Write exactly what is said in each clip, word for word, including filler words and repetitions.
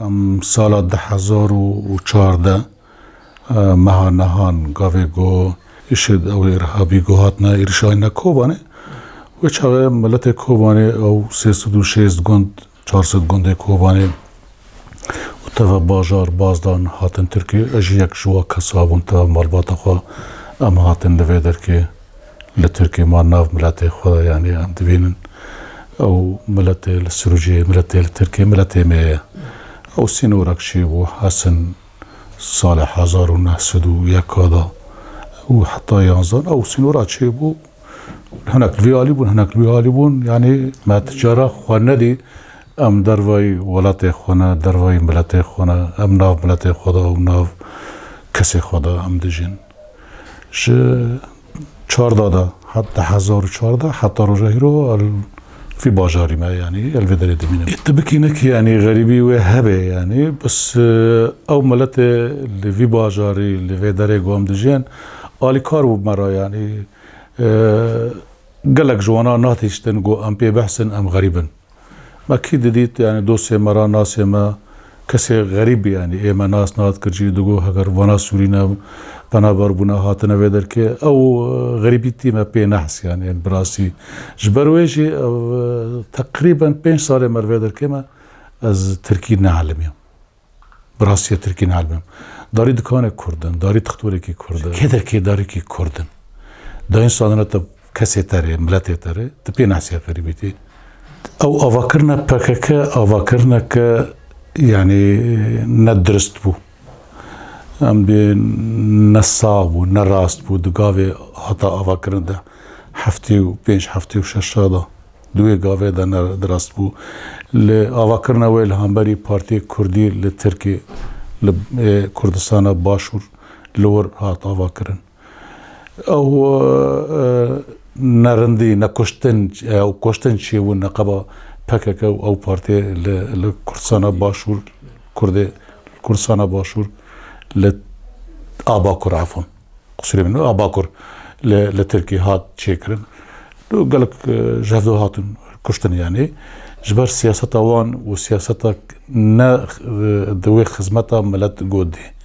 Em sala du hezar û çardeh, e, meha nehan gavê ku IŞİD ew ê irhabî ku hatine êrişayîne Kobanê, wê çaxê miletê Kobanê ew sê sed û şêst gund, çar sed gundê Kobanê û teva bajar bazdan hatin Tirkiyê. Ez jî yek ji wa kesa bûm, teva malbata xwe em hatin li vê derkê. Li Tirkiyê ma nav miletê xwe de, yanî em dibînin ew miletê li Sirûcê, miletê li Tirkiyê, miletê me ye. Ew sînorek çêbû, hesin salê hezar û neh sed û yek de û heta yanzan ew sînora çêbû. Hinek li vî alî bûn, hinek li wî alî bûn. Yanî me ti cara xwe nedî em dervayî welatê xwe ne, dervayî miletê xwe ne, em nav miletê xwe de û nav kesê xwe de em dijîn. Ji çarda de, heta hezar û çardeh, heta roja hîro el vî bajarî me, yanî el vê derê dimînim. Ê, tu bikî nekî, yanî xerîbî wê hebe, yanî bes, e, ew miletê li vî bajarî, li vê derê ku em dijîn, alîkar bû me re, yanî, e, gelek ji wana natihiştin ku em pê behsin, em xerîb in. Me kî didît, yanî dostê me re, nasê me, kesê xerîb bî, yanî ê me nas nat kir jî, digot heger vana Sûrî ne, penaber bûne hatine vê derkê, ew, e, xerîbîtî me pê nehs, yanî, yanî bi rastî. Ji ber wê jî ev, e, teqrîben pênc salê me li vê derkê me, ez Tirkî neelimiyam. Bi rastî Tirkî neelimiyam. Darî dikanê Kurd in, darî tixtorekî Kurd in. Kê derkê darîkî Kurd in. Dayîn sandina te kesê te rê, miletê te rê, tu pê nehsê xerîbîtî. Ew avakirina P K K, avakirina ke, yanî, ne dirist bû. Em bê ne sax bû, ne rast bû. Di gavê hata avakirin de heftê û pênc, heftê û şeş de, di wê gavê de ne dirast bû. Li avakirina wê li hemberî Partiyê Kurdî li Tirkî, li, ê, Kurdistana Başûr li wir hat avakirin. Ew, e, nerindî, nekuştin, e, ew kuştin çêbûn neqeba P K K û ew partiyê li, li Kurdistana Başûr, Kurdê, Kurdistana Başûr li Abakur, efûn, qusûrê min, Abakur li, li Tirkî hat çêkirin. Gelek, e, ji hevdu hatin kuştin, yanî ji ber siyaseta wan û siyaseta ne, e, di wê xizmeta milet got dî.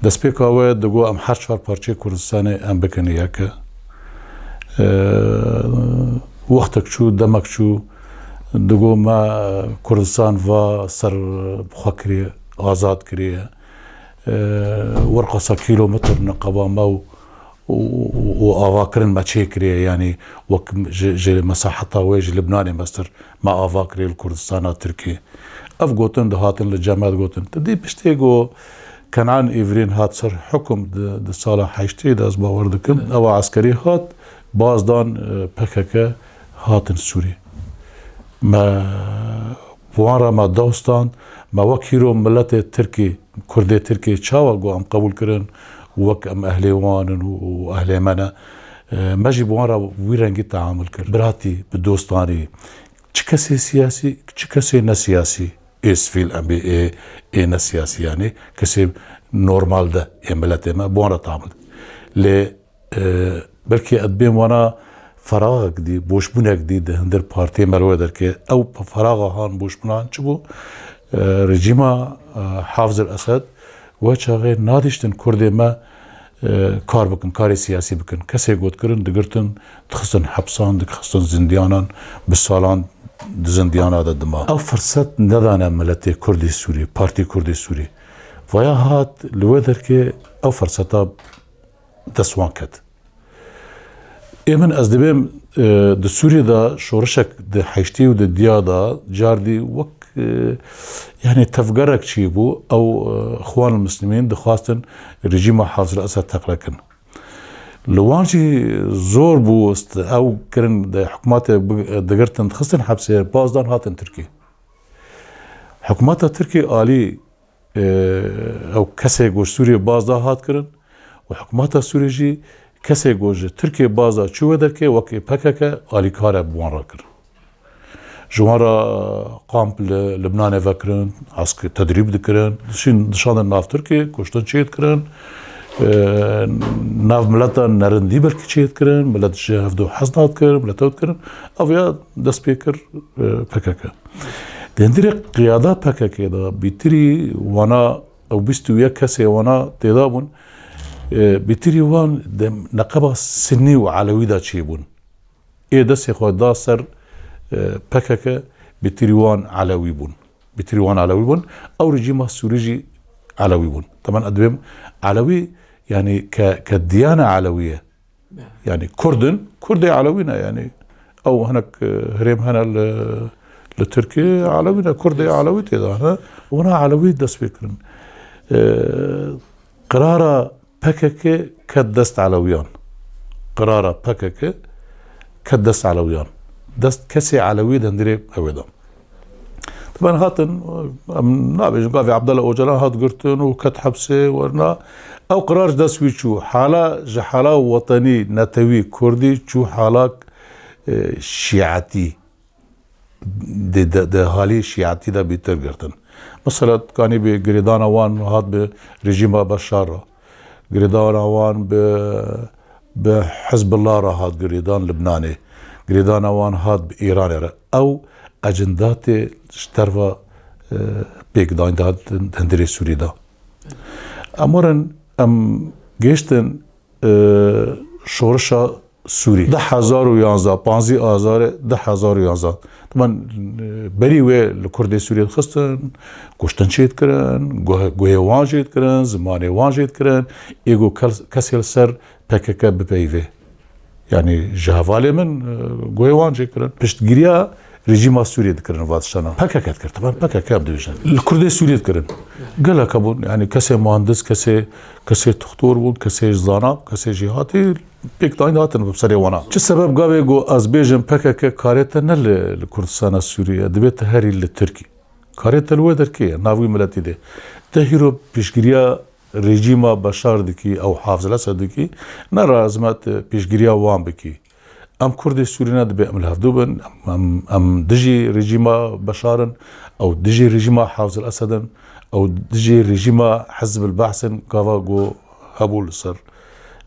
Destpêka wê digot em her çar parçeyê Kurdistanê em bikin yek. E, wextek çû, demek çû, digot me Kurdistan va ser xwe kiriye, azad kiriye. E, werqasa kîlometr neqeba me û û, û, û avakirin me çêkiriye, yanî wek ji, ji mesaheta wê ji Libnanê mestir me ava kiriye li Kurdistana Tirkiyê. Ev gotin dihatin li cem me digotin. Ti dî piştê ku Kenan Îvrîn hat ser hukum di, di sala heştê de, ez bawer dikim, ewa eskerî hat, bazdan, e, P K K hatin Sûrî. Me bi wan re me dostan, me wek hîro miletê Tirkî, Kurdê Tirkî çawa ku em qebûl kirin, wek em ehlê wan in û, û ehlê me ne. E, me jî bi wan re wî rengî teamul kir. Biratî, bi dostanî, çi kesê siyasî, çi kesê ne siyasî, ê sivîl em bê, ê, ê ne siyasî, yanî kesê normal de ê miletê me, bi wan re teamul. Lê E, belkî ez dibêm wana feraxek dî, boşbûnek dî di hundir partiyê me li wê derkê. Ew feraxa han, boşbûna han çi bû? E, rejîma, e, Hafizul Esed wê çaxê nadîştin Kurdê me, e, kar bikin, karê siyasî bikin. Kesê got kirin, digirtin, dixistin hepsan, dixistin zindiyanan, bi salan di zindiyana de dima. Ew firset nedane miletê Kurdê Sûrî, Partî Kurdê Sûrî. Vaya hat li wê derkê ew firseta dest wan ket. Ê min, ez dibêm, e, di Sûriyê de şorişek di heştê û di diya de cardî wek, e, yanî tevgerek çêbû, ew, e, Xwan Muslimîn dixwastin rejîma Hafizul Esed teqle kin. Li wan jî zor bû, st-, ew kirin di hikûmetê bi-, digirtin, dixistin hepsê, bazdan hatin Tirkî. Hikûmeta Tirkî alî e, ew kesê ku ji Sûriyê baz da hat kirin û hikûmeta Sûriyê jî kesê ku ji Tirkiyê baz da çû wê derkê wekî P K K alîkar e bi wan re kirin. Ji wan re kamp li Libnanê vekirin, esk tedrîb dikirin, dişîn dişandin nav Tirkiyê, kuştin çê dikirin, e, nav mileta nerindî belkî çê dikirin, milet ji hev du hez nadikirin, milet ew dikirin. Ev ya dest pê kir, e, P K K. Di hundirê qiyada P K K de bîtirî wana ew bîst û yek kesê wana têda bûn. E, bîtirî wan di neqeba Sinnî û Elewî de çêbûn. Ê destê xwe da ser, e, P K K, bîtirî wan Elewî bûn. Bîtirî wan Elewî bûn. Ew rejîma Sûrî jî Elewî bûn. Temen ez dibêm Elewî, yanî ke, ke diyane Elewî ye. Yani Kurd in, Kurdê Elewî ne yani. Ew hinek, e, herêm hene li, li Tirkiyê, Elewî ne, Kurdê Elewî tê de hene. Wana Elewî dest pê kirin. E, qirara P K K ket dest Elewiyan. Qirara P K K ket dest Elewiyan. Dest kesê Elewî di hundirê ew ê de. Taban hatin, em nabêjin, gavê Abdullah Ocalan hat girtin û ket hepsê, werna. Ew qirar ji dest wî çû. Hala ji hala wetenî, netewî, kurdî çû hala, e, şîetî. Di, di, di halî şîetî de bîtir girtin. Mesela, kanî bi girêdana wan hat bi rejîma Beşar re. Girêdana wan bi, bi Hizbullah re hat girêdan Libnanê. Girêdana wan hat bi Îranê re. Ew ecindate ji derva, e, pêkdayîn de hat hundirê Sûrî de. Em werin, em gêştin, e, şorişa Sûrî. Du hezar û yanzdeh, panzdeh Azarê du hezar û yanzdeh. Diman, e, berî wê li Kurdê Sûriyê dixistin, kuştin çê dikirin, guh-, guhê wan jê dikirin, zimanê wan jê dikirin, ê ku kes-, kesê li ser P K K bipeyivê. Yani ji hevalê min, e, guhê wan jê kirin. Piştgiriya rejîma Sûriyê dikirin va tiştana. P K K dikir, teban P K K em dibêjin. Li Kurdê Sûriyê dikirin. Gelek hebûn, yani kesê muhandis, kesê, kesê tuxtor bûn, kesê zana, kesê jêhatî pêk dayîn hatin bi serê wana. Çi sebeb gavê ku ez bêjim P K K karê te ne li, li Kurdistana Sûriyê, divê te herî li Tirkî. Karê te li wê derkê ye, nav wî miletî de. Te hîro piştgiriya rejîma Beşar dikî, ew Hafz el Esed dikî, ne lazim e te piştgiriya wan bikî. Em Kurdê Sûrî ne dibê em li hevdû bin, em, em, em dijî rejîma Beşar in, ew dijî rejîma Hafz el Esed in, ew dijî rejîma Hizb el Behs in, gava ku hebû li ser.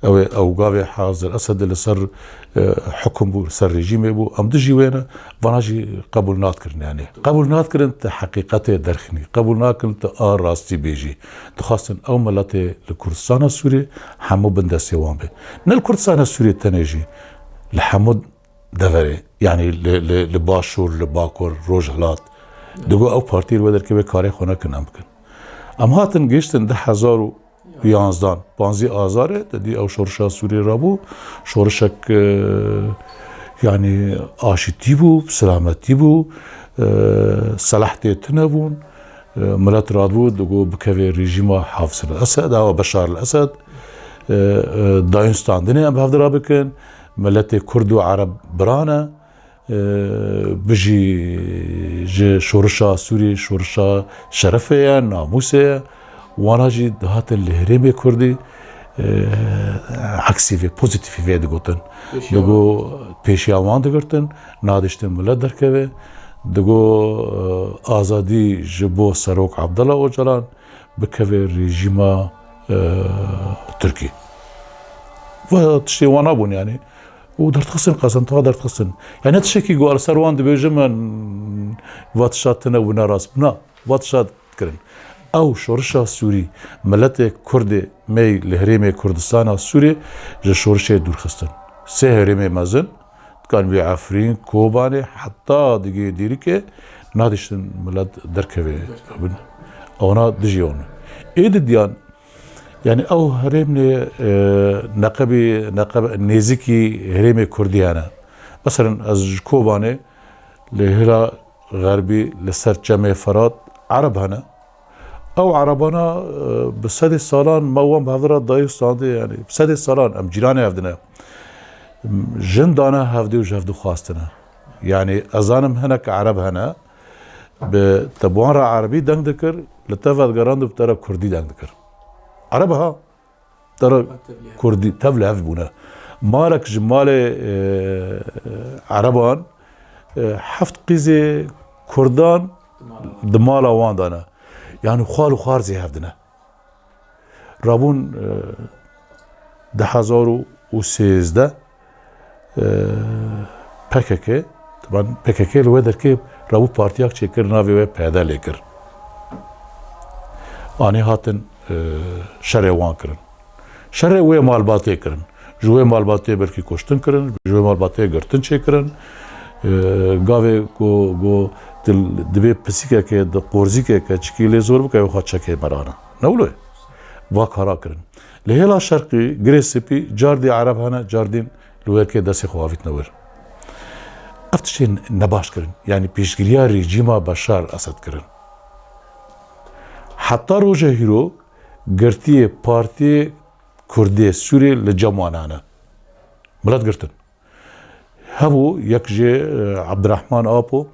Ew ê, ew gavê Hafz el Esed li ser, e, hukum bû, li ser rejîmê bû. Em dijî wê ne, vana jî qebûl nadikirin yani. Qebûl nadikirin te heqîqetê derxînî. Qebûl nakirin te a rastî bêjî. Dixwastin ew miletê li Kurdistana Sûriyê hemû bin destê wan be. Ne li Kurdistana Sûriyê tenê jî, li hemû deverê, yani li, li, li Başûr, li Bakur, Rojhilat. Digo ew partî li wê derkevê karê xwe nekin em bikin. Em hatin gihiştin du hezar û yanzdan, panzdeh Azarê, te dî ew şorişa Sûriyê rabû. Şorişek, e, yani aşitî bû, selametî bû, e, selahtê tune bûn. E, milet radibû, digo bikeve rejîma Hafz el Esed, awa Beşar el Esed. E, e, dayûn standinê em bi hev de rabikin. Miletê Kurd û Ereb birane. E, bijî ji şorişa Sûrî, şorişa şerefê ye, namûsê ye. Wana jî dihatin li herêmê Kurdî, e, eksî vê, pozîtîfî vê digotin. Pêşiya Digo pêşiya wan digirtin, nadiştin milet derkeve. Digo, e, azadî ji bo Serok Abdullah Ocalan, bikeve rejîma, e, Tirkî. Ve tiştê wan nabûn yani. Û derdixistin, qezentixa derdixistin. Yani ne tiştekî ku li ser wan dibêjim, em va tişta tune û ne rast bûna. Va tişta kirin. Ew şorişa Sûrî, miletê Kurdê me li herêmê Kurdistana Sûrê ji şorişê dûr xistin. Sê herêmê mezin, dikan vê Efrîn, Kobanê, heta digê Dîrikê, nadiştin milet derkeve. Ewana dijî wan. Ê didiyan, yani ew herêmê, e, neqebî, neqeb-, nêzikî herêmê Kurdî hene. Mesela ez ji Kobanê li hila xerbî li ser çemê Ferat Ereb hene. Ew Erebana, e, bi sedê salan me wan bi hev re dayî standê, yani bi sedê salan em cîranê hev dine. Jin dane hevdê û ji hev dixwastine. Yani ez zanim hinek Ereb hene, bi te bi wan re Erebî deng dikir, li te vedigerand û bi te re Kurdî deng dikir. Ereb ha, te re Kurdî, tev li hev bûne. Malek ji malê, e, Ereban, e, heft qîzê Kurdan di mala wan de ne. Yani xwal û xwarzê hev dine. Rabûn, e, du hezar û sêzdeh, e, P K K, taban P K K li wê derkê rabû partiyak çêkir, navê wê P Y D lê kir. Anî hatin, e, şerê wan kirin. Şerê wê malbatê kirin. Ji wê malbatê belkî kuştin kirin, ji wê malbatê girtin çêkirin. E, gavê ku, ku dil-, divê pisîkeke, di qorzîkeke çikî lê zor bike, ew xwe çekê mirana. Ne wilo ye? Va kara kirin. Li hêla şerqî, girê spî, car dî Ereb hene, car dîn li werkê destê xwe avîtine wir. Ev tiştên nebaş kirin. Yanî piştgiriya rejîma Beşar Esed kirin. Heta roja hîro girtiyê partiyê Kurdê Sûrê li cem wan hene. Milet girtin. Hebû yek jê, e, Abdurrahman Apo,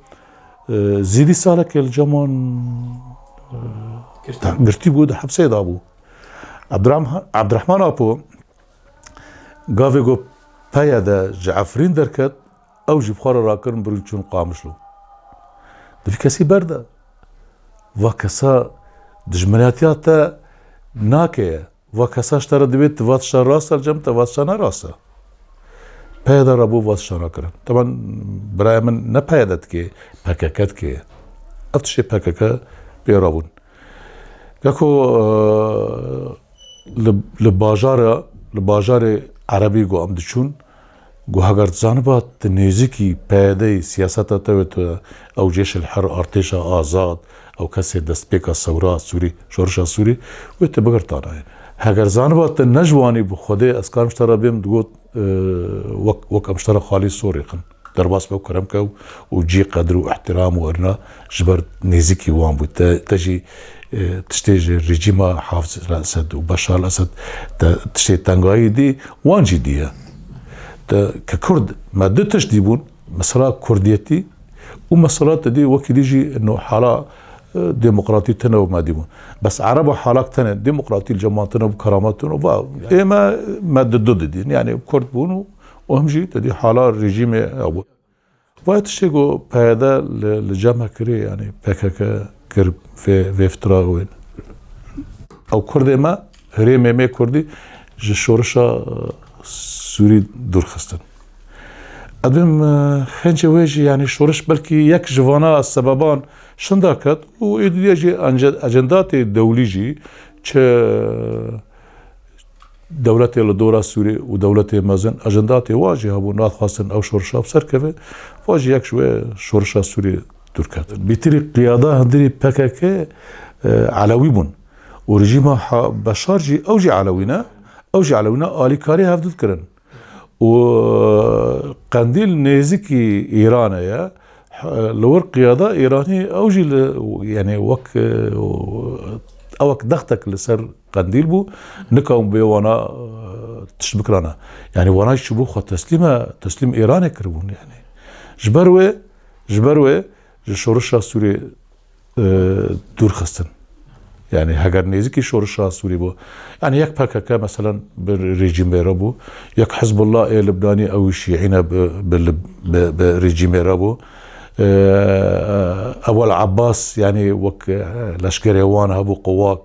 e, zêdî salekê li cem wan, e, girtî bû, di hepsê de bû. Abdurrahman, Abdurrahman Apo gavê ku P Y D ji Efrîn derket, ew jî bi xwe re rakirin, birin çûn Qamişlo. Di vî kesî berde. Va kesa dijminatiya te nake ye. Va kesa ji te re divê, tu va tişta rast e, li cem te va tişta ne rast e. P Y D re bû va tişta nakirin. Teban birayê min ne P Y D dikê, P K K dikê. Ev tiştê P K K pê rabûn. Geko, e, li, li bajara, li bajarê Erebî ku em diçûn, ku heger dizaniba tu nêzîkî P Y D'yê, siyaseta te wê tu ew cêşil her artêşa azad, ew kesê destpêka sewra Sûrî, şorişa Sûrî, wê tu bigirtana. Heger zaniba tu ne ji wanî bi Xwedê ez karim ji te re bêm, digot, e, wek, wek em ji te re xalî sorê xin. Derbas be û kerem ke û cî qedir û ihtiram û erna ji ber nêzîkî wan bû. Te, te jî, e, tiştê ji rejîma Hafiz el-Esed û Beşar el-Esed te tiştê tengayî dî, wan jî diye. Te ke Kurd me du tişt dîbûn, mesela Kurdiyetî û mesela te dî wekî dî jî no hala, e, demokratî tune û me dîbûn. Bes Ereba halak tene demokratî li cem wan tune bû, keramet tune bû. Va, ê me, me di du didîn. Yani Kurd bûn û û him jî te dî hala rejîmê ew bû. Vay tiştê ku P Y D li, li cem me kirê, yani P K K kir vê, vê fitra wê. Ew Kurdê me, hirê mêmê Kurdî ji şorişa, e, Sûrî dûr xistin. Ez dibêm, e, xencê wê jî, yani şoriş belkî yek ji vana sebeban şinda ket û êdî jî ence-, ecendatê dewlî jî çi dewletê li dora Sûrî û dewletê mezin, ecendatê wa jî hebû, nadixwastin ew şorişa bi ser keve, wa jî yek ji wê şorişa Sûrî dûr ketin. Bîtirî qiyada hundirî P K K, e, Elewî bûn û rejîma ha-, Beşar jî, ew jî Elewî ne, ew jî Elewî ne, alîkarî hevdu dikirin. Û Qendîl nêzîkî Îranê ye. Li wir qiyada Îranî ew jî li, yani wek, e, ew wek dextek li ser Qendîl bû. Nika hûn bê wana, e, tişt bikirana. Yani wana jî çûbû xwe teslîme, teslîm Îranê kiribûn yani. Ji ber wê, ji ber wê ji şorişa Sûrê e, dûr xistin. Yani heger nêzîkî şorişa Sûrî bû. Yani yek P K K meselen bi rejîmê re bû, yek Hizbullah ê Libnanî ew şîî ne bi, bi, bi, bi rejîmê re bû. E, Ewel Abbas, yani wek, e, leşkerê wan hebû, qewak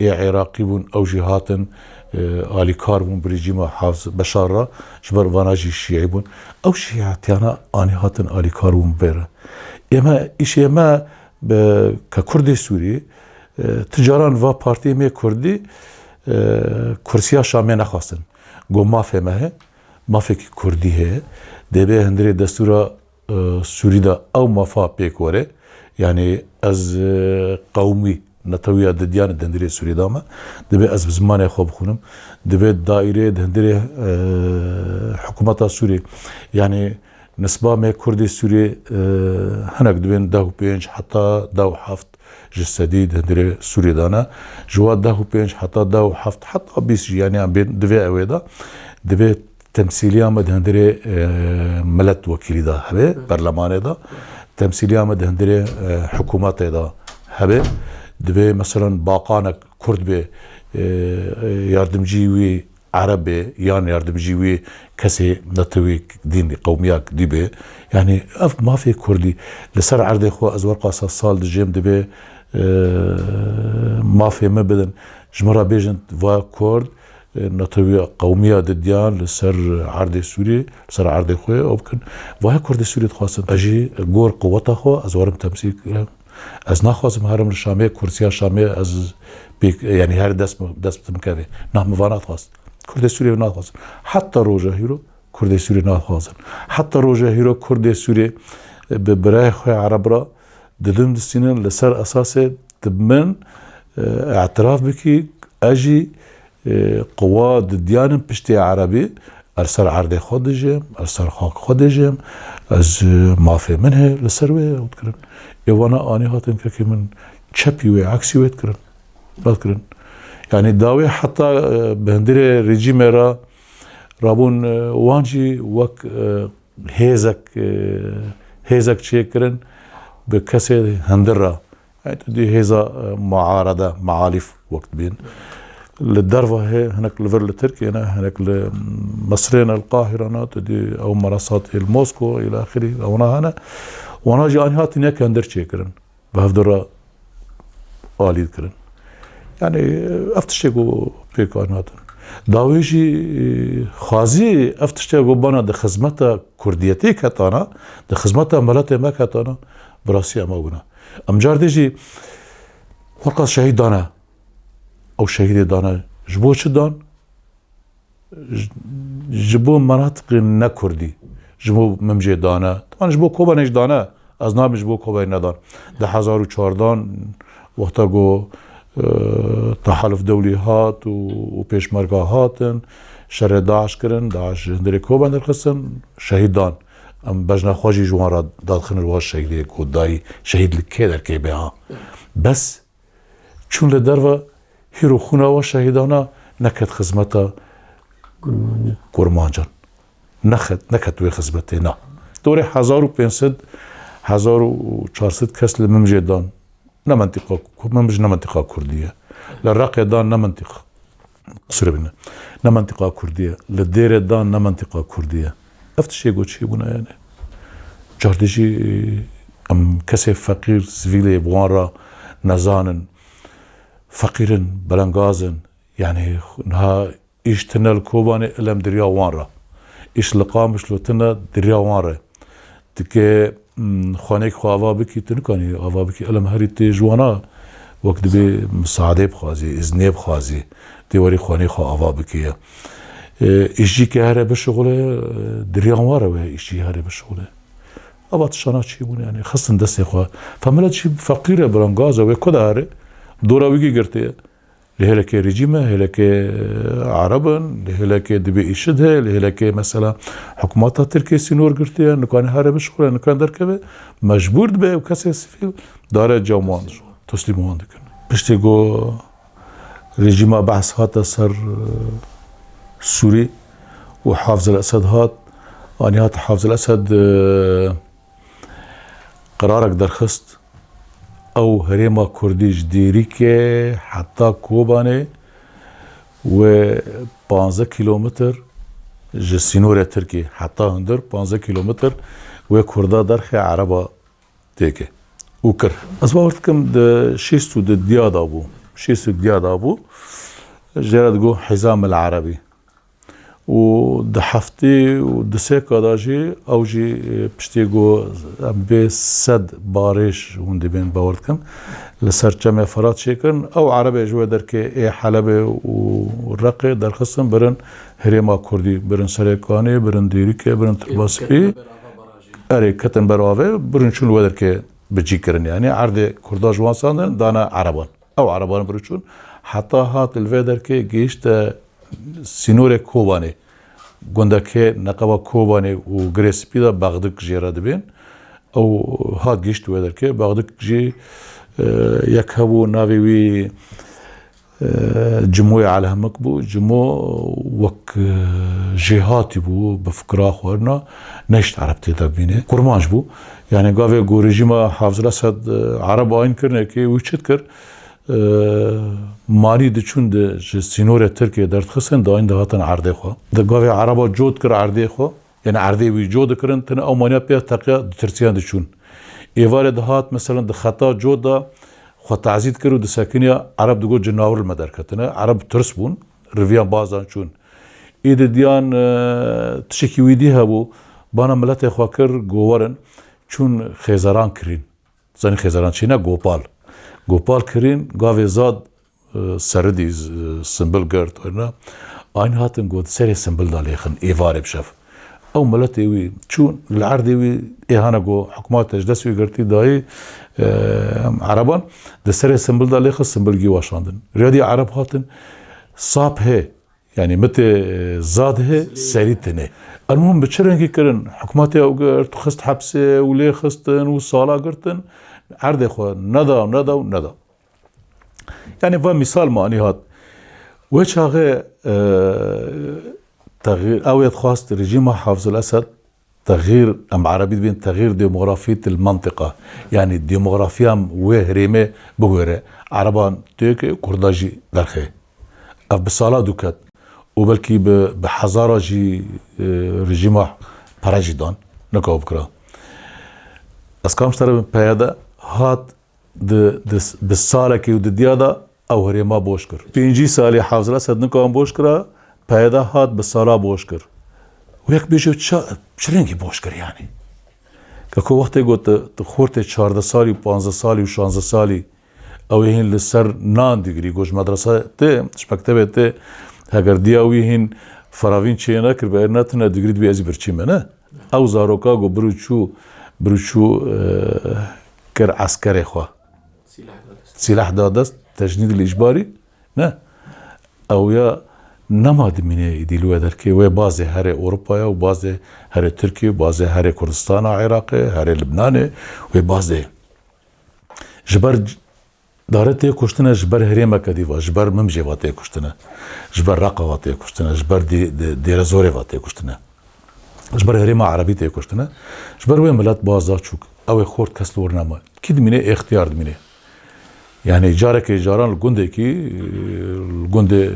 ê Iraqî bûn, ew jî hatin, e, alîkar bûn bi rejîma Hafiz Beşar re, ji ber vana jî şîî bûn. Ew şîîtiyana anî hatin alîkar bûn bê re. Ême, îşê me, Bi, ke Kurdê Sûrî, e, ti caran va partiyê me Kurdî, e, kursiya Şamê nexwestin. Got mafê me heye, mafekî Kurdî heye. Dê bê hundirê destûra, e, Sûrî de ew mafa pêk were. Yani ez, e, qewmî netewiya didiyan di hundirê Sûrî de me. Dibê ez bi zimanê xwe bixwînim. Dibê daîrê di hundirê, e, hikûmeta Sûrî. Yani Nisba me Kurdê Sûriyê, e, hinek dibên deh û pênc heta deh û heft ji sedî di hundirê Sûriyê de ne. Ji wa deh û pênc heta deh û heft heta bîst jî, yani em bên di vê ewê de, divê temsîliya me di hundirê, e, milet wekîlî de hebe, berlemanê de. Temsîliya me di hundirê, e, hikûmetê de hebe. Divê, meselan, baqanek Kurd bê, e, e, yardimcî wî Ereb bê yan yardimcî wî kesê netewî dîn, qewmiyak dî bê. Yani ev mafê Kurdî li ser erdê xwe ez werqasa sal dijêm dibê, e, mafê min bidin. Ji min re bêjin va Kurd, e, netewiya qewmiya didiyan li ser erdê Sûriyê, li ser erdê xwe ew bikin. Vaye Kurdê Sûriyê dixwastin. Ez jî gor quweta xwe ez werim temsîl kirim. Ez naxwazim herim li Şamê, kursiya Şamê ez pêk, yanî her dest mi, dest bi min kevê. Nah, min va naxwast. Kurdê Sûriyê naxwazin. Heta roja hîro Kurdê Sûriyê naxwazin. Heta roja hîro Kurdê Sûriyê, e, bi birayê xwe Ereb re didin distînin li ser esasê tu min, e, îtiraf bikî, ez jî, e, quwa didiyanim piştê Erebî, ez ser erdê xwe dijim, ez ser xak xwe dijim, ez, e, mafê min heye li ser wê ew dikirin. Ê wana anî hatin kekê min çepî wê, eksî wê dikirin. Red kirin. Yanî dawê heta, e, bi hundirê rejîmê re rabûn, e, wan jî wek, e, hêzek, e, hêzek çêkirin bi kesê hundir re. Yanî tu dî hêza, e, muarede, mualîf wek dibên. Li derve heye, hinek li vir li Tirkiyê ne, hinek li Misrê ne, li Qahîre ne, tu dî ew merasatê li Mosko, îlâ axirî, ewna hene. Wana jî anî hatin yek hundir çêkirin. Bi hevdu re alî dikirin. Yanî, ev tiştê ku pêk natin. Dawê jî, e, xwazî ev tiştê ku bana di xizmeta kurdiyetê ketana, di xizmeta miletê me ketana, bi rastî em ew bûna. Em car dê jî xwe qas şehîd dane. Ew şehîdê dane ji bo çi dan? Ji, ji bo menatiqên ne kurdî, ji bo Mimcê dane. Teban ji bo Kobanê jî dane. Ez nabim ji bo Kobanê nedan. Di hezar û çardan wexta ku, e, Tehaluf Dewlî hat û, û Pêşmerga hatin, şerê DAIŞ kirin, DAIŞ ji hundirê Koban derxistin, şehîd dan. Em bejna xwe jî ji wan re dadixin, ji wan şehîdê ku dayî, şehîd li kê derkê be ha. Bes Çûn li derve, hîro xûna we şehîdana neket xizmeta Kurmancan. Kurmancan. Nexet, neket wê xizmetê, na. Dorê hezar û pênc sed, hezar û çar sed kes li Mimcê dan. Ne mentiqa, Mimc ne mentiqa kurdî ye. Li Reqê dan ne mentiqa. Qisûrê bîne. Ne mentiqa kurdî ye. Li Dêrê dan ne mentiqa kurdî ye. Ev tiştê ku çêbûne yani. Cardê jî em kesê feqîr, sivîlê bi wan re nezanin. Feqîr in, belengaz in. Yani niha îş tine li Kobanê, ilem diriya wan re. Îş li Qamişlo tine diriya wan re. Dike, mm, xaneyek xwe ava bikî, tu nikanî ava bikî. Elem herî tê ji wana wek dibê misaadê bixwazî, îznê bixwazî, tê werî xaneyê xwe ava bikî ye. E, îşçî ke here bişixule, e, diriyan ware wê îşçî here bişixule. Ava tiştana çêbûne, yani xistin destê xwe. Fe milet jî feqîr e, birangaz e, wê ku de here, dora wî girtê ye. Li hêlekê rejîm e, hêlekê, e, Ereb in, li hêlekê dibê îşid heye, li hêlekê mesela hikûmeta Tirkiyê sînor girtiye, nikane here bişixule, nikane derkeve, mecbûr dibe ew kesê sivîl dare cem wan, teslîm wan dikin. Piştî ku rejîma Behs hate ser, e, Sûrî û Hafiz el Esed hat, anî hat Hafiz el Esed, e, qerarek derxist, ew herêma Kurdî ji Dêrîkê heta Kobanê wê panzdeh kîlometr ji sînorê Tirkî heta hundir panzdeh kîlometr wê Kurda derxe Ereba têke û kir. Ez bawer dikim di şêst û didiya de bû. Şêst û didiya de bû. Jê re digo Hizam el Erebî. Û di heftê û di sêka de jî ew jî, e, piştê ku em bê sed barêj hûn dibên bawer dikin, li ser Çemê Ferat çêkirin. Ew Erebê ji wê derkê ê Helebê û Reqê derxistin birin herêma Kurdî, birin Serêkanê, birin Dêrikê, birin Tirbaspî. Erê, ketin ber avê, birin çûn li wê derkê bi cî kirin. Yani erdê Kurda ji wan sandin, dane Ereban. Ew Ereban birin çûn. Heta hat li vê derkê gihişte sînorê Kobanê, gundekê neqeba Kobanê û Girê Spî de Bexdik jê re dibên. Ew hat gihişt wê derkê. Bexdik jî, e, yek hebû navê wî, e, Cimoyê Elhemik bû. Cimo wek, e, jêhatî bû, bi fikra xwe na, nehişt Ereb tê de bîne. Kurmanc bû. Yani gavê ku rejîma Hafizul Esed, e, Ereb ayin kirine ki wî çi dikir? E, manî diçûn di ji sînorê Tirkiyê derdixistin, dayîn dihatin erdê xwe. Di gavê Ereba cot kir erdê xwe, yani erdê wî cot dikirin, tine ew maniya pê teqiya ditirsiyan diçûn. Êvarê dihat, meselen di xeta cot de xwe tazî dikir û disekiniya Ereb digot cinawir li me derketine. Ereb tirs bûn. riviyan bazan çûn. Ê di diyan, e, tiştekî wî dî hebû, bana miletê xwe kir, go werin, çûn xêzeran kirîn. Zanî xêzeran çi ne? Gopal. Gopal kirîn, gavê zad, e, seridî, z-, simbil girt, wêrna. Aynî hatin got, serê simbil da lêxin, êvarê bi şev. Ew miletê wî çûn, li erdê wî ê hane go hikûmete ji dest wî girtî dayî, e, ereban, di serê simbil da lêxin, simbil gî weşandin. Rêya dî ereb hatin, sap hê, yanî mitê, e, zad hê, serî tune. Elmuhim bi çi rengî kirin? Hikûmetê ew girt, xist hepsê û lê xistin û sala girtin, erdê xwe neda, neda û neda. Yanî va mîsal manî hat. Wê çaxê, e, texîr, ew ê dixwast rejîma Hafizul Esed texîr, em erebî dibên texîr demografî til mantiqa. Yanî demografiya wê herêmê bigore. Ereban têke, Kurda jî derxe. Ev bi sala dû ket. Û belkî bi, bi hezara jî, e, rejîma pere jî dan. Nika bikira. Ez kam ji te re bim, P Y D hat di, di, bi salekê û di diya de ew herêma boş kir. Pêncî salî Hafizul Esed nika em boş kira, P Y D hat bi sala boş kir. Û yek bêje ça, çi rengî boş kir yanî? Ke ku wextê got tu, tu xortê çardeh salî û panzdeh salî û şanzdeh salî, ew ê hîn li ser nan digirî, got ji medrese tê, ji mektebê tê, heger diya wî hîn feravîn çê nekir, bi êr netine digirî dibê ez jî birçî me, ne? Ew zaroka got bir û çû, bir û çû, e, kir eskerê xwe. Sîleh da dest. Sîleh da dest, tecnîd li îcbarî, ne? Ew ya nema dimîne îdî li wê derkê, wê bazê herê Ewropaya û bazê herê Tirkiye û bazê herê Kurdistana Iraqê, herê Libnanê, wê bazê. Ji ber c-, dare tê kuştine, ji ber herêmeke dî va, ji ber Mimcê va tê kuştine, ji ber Reqa va tê kuştine, ji ber Dê-, Dê-, Dêrezorê va tê kuştine. Ji ber herêma erebî tê kuştine. Ji ber wê milet baz da çûk. Ew ê xort kes li wir nema. Kî dimîne? Êxtiyar dimîne. Yanî carekê caran li gundekî, li gundê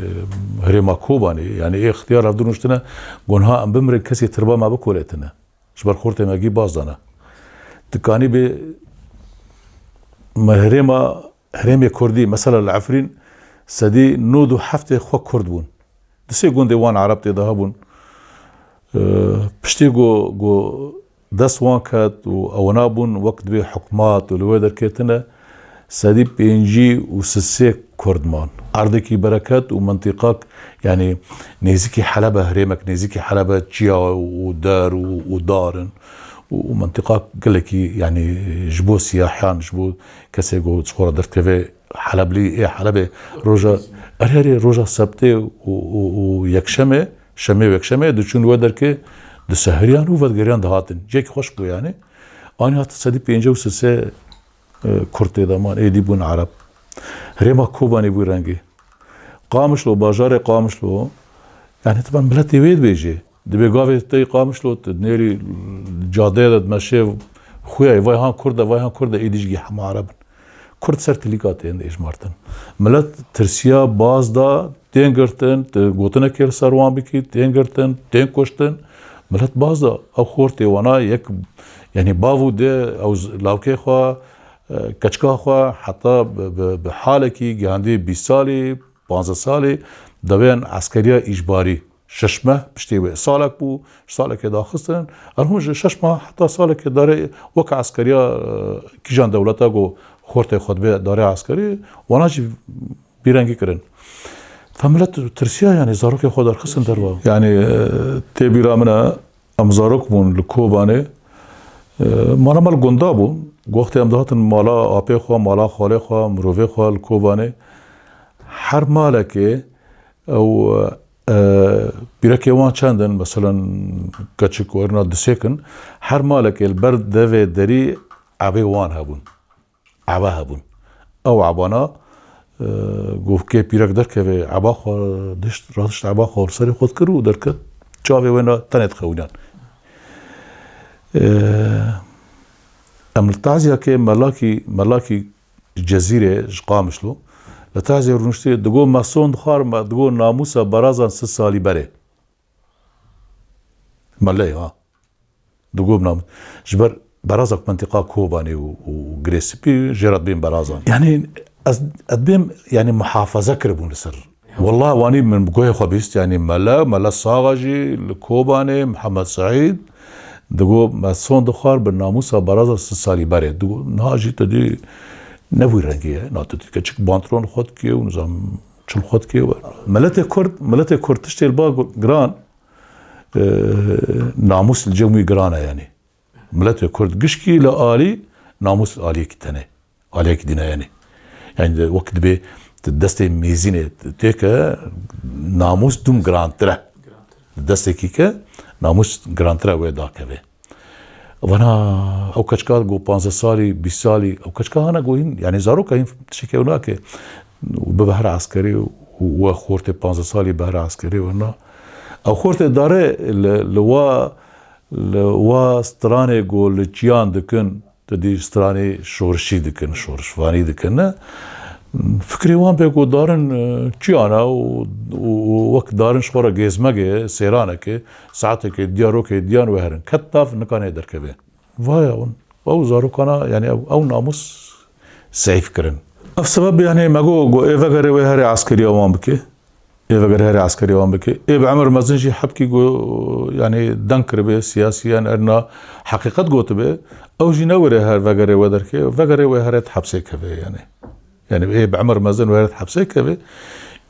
herêma Kobanê, yanî êxtiyar hevdu nuştine, got niha em bimirin, kesê tirba me bikolêtine. Ji ber xortê me gî baz dane. Dikanî bê me herêma, herêmê Kurdî, mesela li Efrîn sedî nod û heftê xwe Kurd bûn. Di sê gundê wan Ereb tê de hebûn. Eee, piştî ku, ku dest wan ket û ewana bûn wek dibê hikûmet û li wê derketine, sedî pêncî û sisê Kurd man. Erdekî bereket û mintîqak, yanî nêzîkî Helebe, herêmek nêzîkî Helebe, çiya û der û, û dar in. Û, û mintîqak gelekî, yanî ji bo siyahiyan, ji bo kesê ku ji xwe re derdikeve Heleblî, ê Helebê roja, erê, erê, roja sebtê û, û, û yekşemê, şemê û yekşemê diçûn wê derkê, disehiriyan û vedigeriyan dihatin. Cihekî xweş bû yanî. Anî hat sedî pêncî û sisê, e, Kurd tê de man, êdî bûn Ereb. Herêma Kobanê bû rengê. Qamişlo, bajarê Qamişlo, yanî tiban miletê wê dibêjê. Dibê gavê tey Qamişlo, tu nêrî cadeyê de dimeşê, xuya, vay han Kurd e, vay han Kurd e, êdî jî hema Ereb in. Kurd ser tilîka tên êjmartin. Milet tirsiya, baz da, tên girtin, tu gotinekê li ser wan bikî, tên girtin, tên kuştin. Milet baz da, ew xortê wana yek, yanî bav û dê, ew z-, lawkê xwe, e, keçika xwe, heta bi, bi, bi halekî gihandî bîst salî, panzdeh salî, dewên eskeriya îcbarî. Şeş meh piştî wê salek bû, ji salekê daxistin. Erhûn ji şeş meh heta salekê darê weke eskeriya, e, kîjan dewleta ku xortê xwe dibe darê eskerî, wana jî bîrengî kirin. Fe milet tirsiya, yanî zarokê xwe derxistin derva. Yanî, e, tê bîra min e, em zarok bûn li Kobanê, e, mala me li gunda bûn. Wextê em dihatin mala apê xwe, mala xalê xwe, mirovê xwe li Kobanê, her malekê ew, e, pîrekê wan çend in, meselen, keçik werina disêk in, her malekê li ber devê derî ebê wan hebûn. Ebe hebûn. Ew ebana, e, govkê pîrek derkeve, eba xwe dişt, radişt eba xwe li serê xwe dikir û derket. Çavê wê ne tenê dixewînan. E, em li taziyakê melakî, melakî Cezîrê ji Qamişlo. Li taziyê rûniştê digo me son dixwar, me digo namûsa berazan sed salî berê. Meleyê ha. Digo nam. Ji ber berazak mentiqa Kobanê û, û Girê Spî jê re dibên berazan. Yanî ez, ez dibêm, yanî muhafaza kiribûn li ser. Wallah wanî min bi guhê xwe bîst, yanî mele, mele saxa jî li Kobanê, Mihemed Seîd, digo me son dixwar bi namûsa baraza sî salî berê. Digo niha jî tu dî ne wî rengî ye, na tu dî keçik bantron xwe dikê û nizam çil xwe dikê we. Miletê Kurd, miletê Kurd tiştê li ba giran, e, namûs li cem wî giran e yanî. Miletê Kurd gişkî li alî, namûs aliyekî tenê. Aliyekî dîne yanî. Yanî de wek dibê tu destê mêzînê têke, namûs dûm girantir e. Di destekî ke namûs girantir e wê dakeve. Vana ew keçika ku panzdeh salî, bîst salî, ew keçika hana ku hîn, yanî zaroka hîn tiştekê ew nake. Bibe here eskerî û we xortê panzdeh salî bihre eskerî wena. Ew xortê dare li, li wa, li wa stranê ku li çiyan dikin, tu dî stranê şorişî dikin, şorişvanî dikin, ne? Fikrê wan pê ku darin, e, çiyan e û, û, û wek darin ji xwe re gezmegê, sêranekê, saetekê, diyarokê, diyan we herin. Ket nav, nikanê derkeve. Vaya hûn. Ew zarokana, yanî ew, ew namûs zeîf kirin. Ev sebeb, yanî me got, got, ê vegere wê herê eskeriya wan bike. Ê vegere herê eskeriya wan bike. Ê bi emir mezin jî hebkî got, yanî deng kiribe, siyasiyen erna heqîqet gotibe. Ew jî newêre her vegere we derke, vegere wê herê hepsê keve, yanî. Yanî ê bi emir mezin wê herê hepsê keve.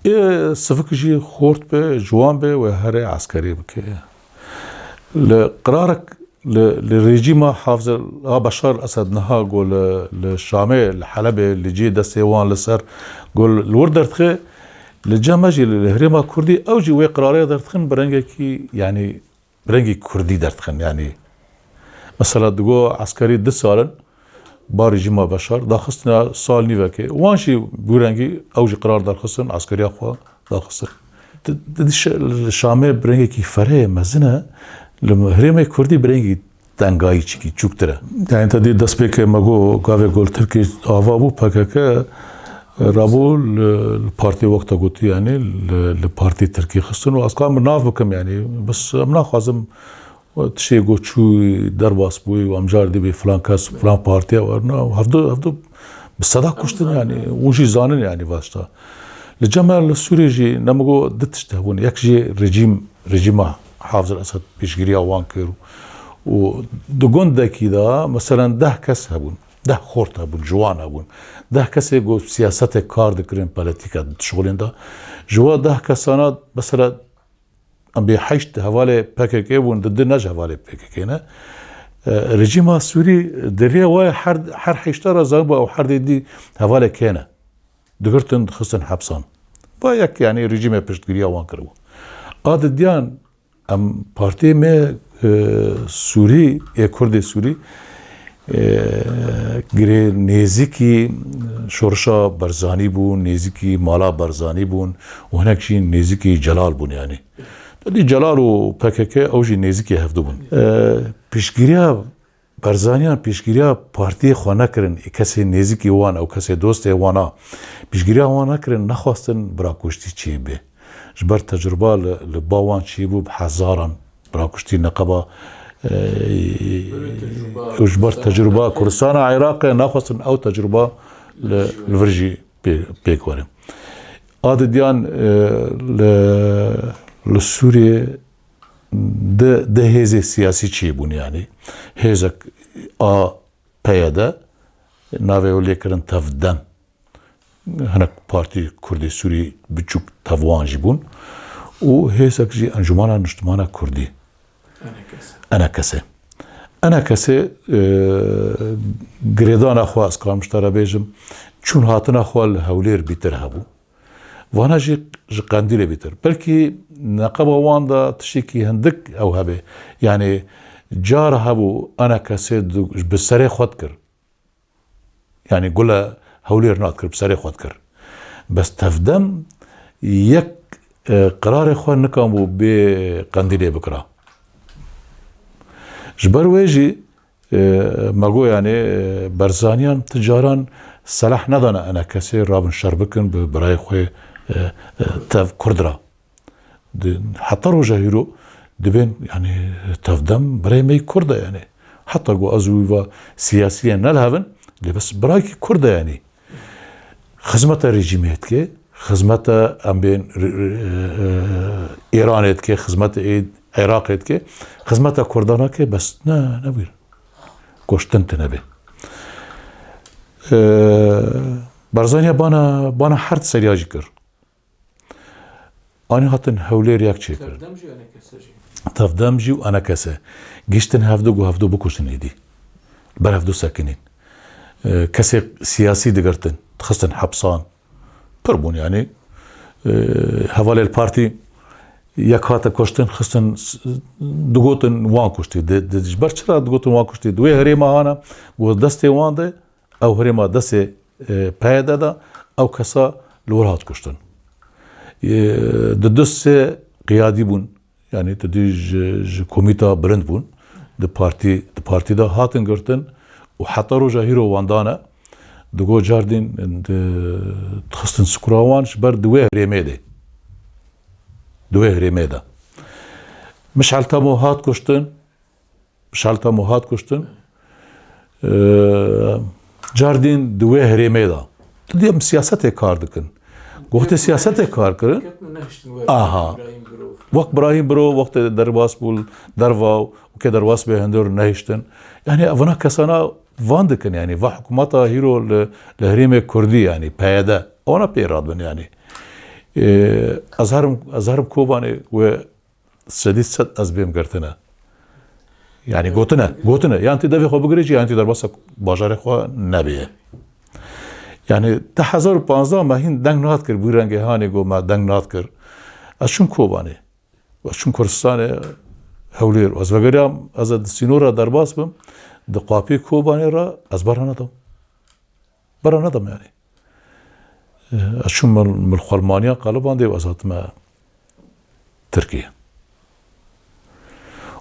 Ê sivik jî xort be, ciwan be, wê herê eskerî bike. Li qirarek Li, li rejîma Hafizul, a Beşar Esed niha ku li, li Şamê, li Helebê, li cihê destê wan li ser ku li wir derdixe, li cem me jî li, li herêma Kurdî ew jî wê qirarê derdixin bi rengekî, yanî bi rengî Kurdî derdixin, yanî. Mesela digo eskerî du sal in, ba rejîma Beşar, daxistina sal nîvekê. Wan jî bi wî rengî ew jî qirar derxistin, eskeriya xwe daxistin. Di, di, di şe-, li Şamê bi rengekî fereyê mezin e, li herêmê Kurdî bi rengî tengayî çikî çûktir e. Yani te dî destpêkê me got gavê ku li Tirkî ava bû P K K rabû li, li partî wexta gotî yani li, li partî Tirkî xistin û ez ka min nav bikim yani bes em naxwazim Tiştê ku çû derbas bûyî û em car dibê filan kes, filan partiya werna, hevdu, hevdu bi seda kuştin yani, û jî zanin yani vaşta. Li cem me li Sûriyê jî ne min got du tişt hebûn. Yek jî rejîm, rejîma Hafizul Esed pêşgiriya wan kir û di gundekî de, meselen deh kes hebûn, deh xort hebûn, ciwan hebûn. Deh kesê ku siyasetê kar dikirin, polîtîka dişixulin de. Ji wa deh kesana, mesela, Em bê heşt hevalê P K K bûn, di du ne ji hevalê P K K ne. E, rejîma Sûrî di rê wayê her, her heşta re zanibû ew her dê dî hevalê kê ne. Digirtin, dixistin hepsan. Va yek, yanî rejîmê piştgiriya wan kiribû. A didiyan em partiyê me, e, Sûrî, ê Kurdê Sûrî, e, girê nêzîkî şorişa Barzanî bûn, nêzîkî mala Barzanî bûn û hinek jî nêzîkî Celal bûn, yanî. Te dî Celal û P K K ew jî nêzîkî hevdu bûn. E, piştgiriya Barzaniyan, piştgiriya partiyê xwe nekirin, ê kesê nêzîkî wan, ew kesê dostê wan a, piştgiriya wan nekirin, nexwestin birakuştî çêbe. Ji ber tecruba li, li ba wan çêbû bi hezaran birakuştî neqeba, e, û ji ber tecruba Kurdistana Iraqê naxwestin ew tecruba li, li vir jî pê-, pêk were. A didiyan, e, li, li Sûriyê di, di hêzê siyasî çêbûn, yanî hêzek a P Y D, navê wê lê kirin Tev Dem. Hinek partî Kurdê Sûrî biçûk tev wan jî bûn. Û hêzek jî Encûmena Niştimana Kurdî. Enekese. Enekese. Enekese, e, girêdana xwe, ez karim ji te re bêjim, çûn hatina xwe li Hewlêr bîtir hebû. Vana jî ji Qendîlê bîtir. Belkî neqeba wan de tiştekî hindik ew hebe. Yanî car hebû Enekesê du-, bi serê xwe dikir. Yanî gule Hewlêr nadikir, bi serê xwe dikir. Bes Tev Dem yek, e, qirarê xwe nikanbû bê Qendîlê bikira. Ji ber wê jî, e, me got, yanî, e, Barzaniyan ti caran selah nedane Enekesê rabin şer bikin bi birayê xwe, e, e, tev Kurd re. Di, heta roja hîro dibên, yanî, Tev Dem birayê me yî Kurd e, yanî. Heta ku ez û wî va siyasiyen ne li hev in, lê bes birayekî Kurd e, yanî. Xizmeta rejîmê dike, xizmeta em bên r-, r-, e, Îranê dike, xizmeta ê Iraqê dike, xizmeta Kurdan nake, bes ne, ne wîr. Koştin tine be. E, Barzaniya bana, bana her seriya jî kir. Anî hatin Hewlêr yek çêkir. Tevdem jî enekese jî. Tevdem jî û enekese. Giştin hevdu ku hevdu bikuştin êdî. Ber hevdu sekinîn. E, kesê siyasî digirtin. Dixistin hepsan. Pir bûn yanî. E, hevalê li partî yek hate kuştin, xistin s-, digotin wan kuştî. Di, di, ji ber çira digotin wan kuştî? Di wê herêma hana, ku destê wan de, ew herêma destê, e, P Y D de, ew kesa li wir hat kuştin. E, di du sê qiyadî bûn, yanî tu dî ji, ji komîta bilind bûn, di partî, di partî de hatin girtin û heta roja hîro wan dane, digo cardîn di, dixistin sikura wan ji ber di wê herêmê de. Di wê herêmê de. Mişel Temo hat kuştin, Mişel Temo hat kuştin. Ee, cardîn di wê herêmê de. Tu diyem siyasetê kar dikin. Gohte siyasetê kar kirin. Aha. Wek Birahîm Biro, wextê derbas bû derva û ke derbas bê hundir nehiştin. Yani evana kesana van dikin yani. Va hikûmeta hîro li, li herêmê Kurdî yani P Y D. Ona pê radibin yani. Ee, ez herim, ez herim Kobanê we sedî sed ez bêm girtine. Yani gotine, gotine. Yan tî devê xwe bigirê jî, yan tî derbasa bajarê xwe nebê. Yani di hezar û panzdeh me hîn deng nat kir, bu rengê hanê got me deng nat kir. Ez çûm Kobanê. Ez çûm Kurdistanê Hewlêr. Ez vegeriyam, ez di sînora derbas bim, di qapî Kobanê re ez bera nedam. Bera nedam yani. Ez çûm mil-, milxwermaniya Qalibandê û ez hatime Tirkiye.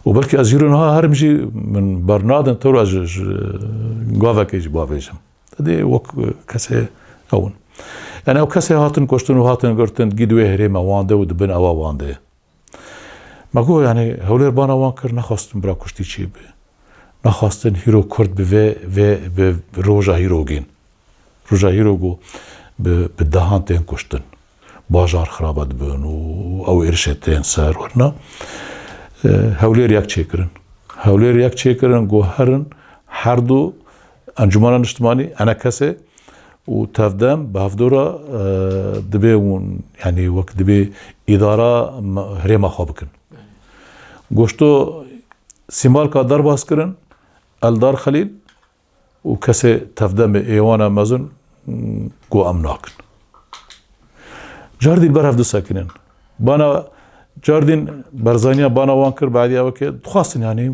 Û belkî ez hîro niha herim jî min bernadin tewra ji, ji gavekê jî bavêjim. Dê wek kesê ew in. Yani ew kesê hatin kuştin û hatin girtin, gî di wê herêma wan de û di bin ewa wan de ye. Me got, yani, Hewlêr bana wan kir, nexwastin bira kuştî çêbe. Nexwastin hîro Kurd bi vê, vê, bi roja hîro gên. Roja hîro got, bi, bi dehan tên kuştin. Bajar xirabe dibin û ew êrişê tên ser werna. E, Hewlêr yek çêkirin. Hewlêr yek çêkirin, got, herin, her du Encûmena Niştimanî, enekesê, û tevdem bi hevdora, e, dibê hûn, yani wek dibê îdara me-, herêma xwe bikin. Goşto Sîmalka derbas kirin, Eldar Xelîl û kesê tevdemê êwana mezin, m, got em nakin. Cardî ber hev disekinin. Bana cardîn berzaniya bana wan kir, badî ew ke dixwastin, yani,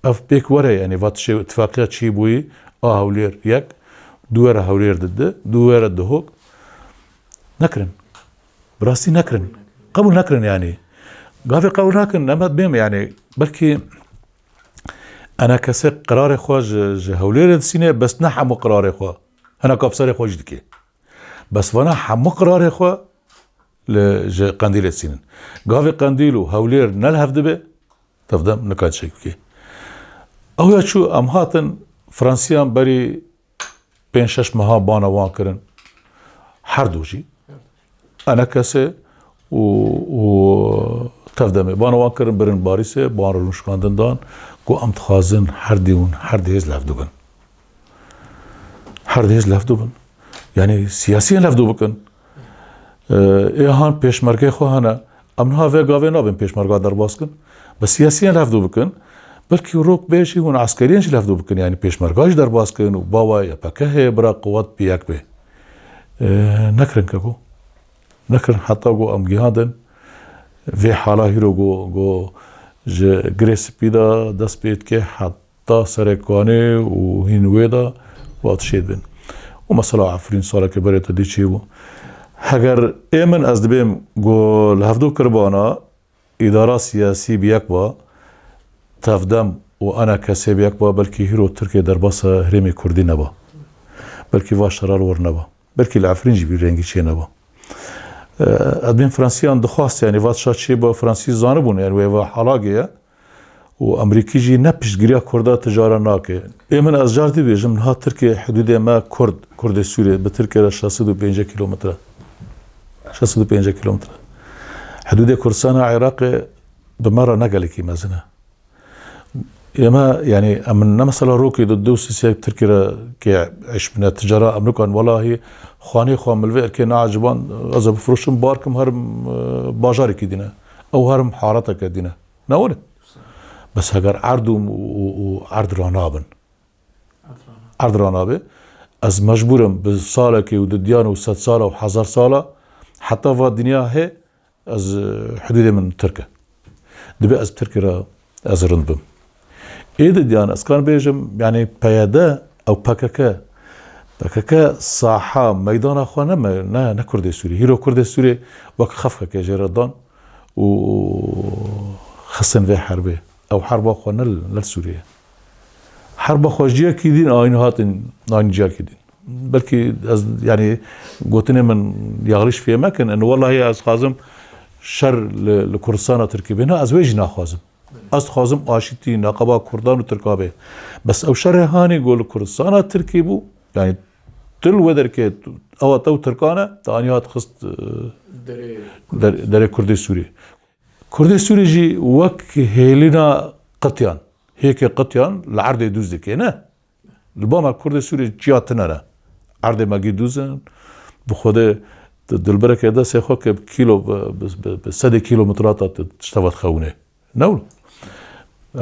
ev pêk were, yani, va tişê îtifaqiya çîbûyî a Hewlêr yek, du were Hewlêr di di, du were Duhok. Nekirin. Bi rastî nekirin. Qebûl nekirin, yani. Gavê qebûl nakin, em bêm, yani, belkî enekesê qirarê xwe ji, ji Hewlêrê disîne, bes ne hemû qirarê xwe. Hinek bi serê xwe jî dike. Bes vana hemû qirarê xwe li, ji Qendîlê sînin. Gavê Qendîl û Hewlêr ne li hev dibe, tevdem nikare çêk bike. Ew ya çû, em hatin Fransiyan berî pênc şeş meha bana wan kirin. Her du jî. Enekesê û, û tevdemê. Bana wan kirin, birin Parîsê, ban rûnişkandin dan. Got, em dixwazin her dî hûn, her dihêz li hev dibin. Her dihêz levdû bin. Yani siyasiyen levdû bikin. Ee, ê han pêşmergê xwe hene. Em niha vê gavê nabên pêşmerga derbas kin. Bi siyasiyen levdû bikin. Belkî rok bê jî hûn eskeriyen jî levdû bikin. Yani pêşmerga jî derbas kin û bawa Y P G heye bira quwet bi yek bê. Ee, nekirin keko. Nekirin heta ku em gihandin. Vê hala hîro ku, ku ji Girê Spî de dest pê dike, heta Serê Kanê û hîn wê de vat şêd bin. Û mesela Efrîn saleke berê te dî çi bû. Heger ê min ez dibêm ku li hevdû kiribana îdara siyasî bi yek ba, tevdem û enekesê bi yek ba, belkî hîro Tirkê derbasa herêmê Kurdî neba. Belkî va şera li wir neba. Belkî li Efrîn jî vî rengî çê neba. Ee, ez bên Fransiyan dixwast, yani, va tişa çê ba, Fransî zanibûn, yani, wê va halagê ye. Û Amerîkî jî ne piştgiriya Kurda ti cara nake. Ê min ez car dî bêjim, niha Tirkiye hidûdê me Kurd, Kurdê Sûriyê, bi Tirkiye re şeş sed û pêncî kilometre. Şeş sed û pêncî kilometre. Hidûdê Kurdistana Iraqê bi me re ne gelekî mezin e. Ême, yanî, em ne mesela rokê di du sisek Tirkî re kê eş bine ticara em nikan, welahî xanê xwe milvê erkê neaciban, ez ê bifroşim, bar kim herim, e, bajarekî dîne. Ew herim hareteke dîne. Ne were? Bes heger erd û, û, û erd ranabin. Erd ranabe. Ez mecbûr im bi salekê û didiyan û sed sala û hezar sala heta va dinya hê ez, e, hidûdê min Tirk e. Dibe ez Tirkî re ez rind bim. Ê didiyan ez kan bêjim, yanî P Y D ew P K K, P K K saha meydana xwe ne me, ne, ne Kurdê Sûrî. Hîro Kurdê Sûrî wek xefkeke jê re dan û xistin vê herbê. Ew herba xwe ne li, ne li Sûriyê. Herba xwe ciyekî dîn, aynî hatin, aynî ciyekî dîn. Belkî ez, yanî, gotinê min yanlış fêh mekin. Eno, wellahî ez xwazim şer li, li Kurdistana Tirkî bê. Na, ez wê jî naxwazim. Ez dixwazim aşîtî neqeba Kurdan û Tirka bê. Bes ew şerê hanî ku li Kurdistana Tirkî bû, yanî tu li wê derkê, ewa te û Tirkan e, te anî hat xist, e, Derê der-, derê Kurdê Sûrî. Kurdê Sûrî jî wek hêlîna qitiyan, hêkê qitiyan li erdê dûz dikê, ne? Li ba me Kurdê Sûrî çiya tune ne. Erdê me gî dûz in, bi Xwedê di dilbereke destê xwe ke bi kîlo, bi, bi, bi, bi sedê kîlometrata tu tişteva dixewinê. Ne wilo?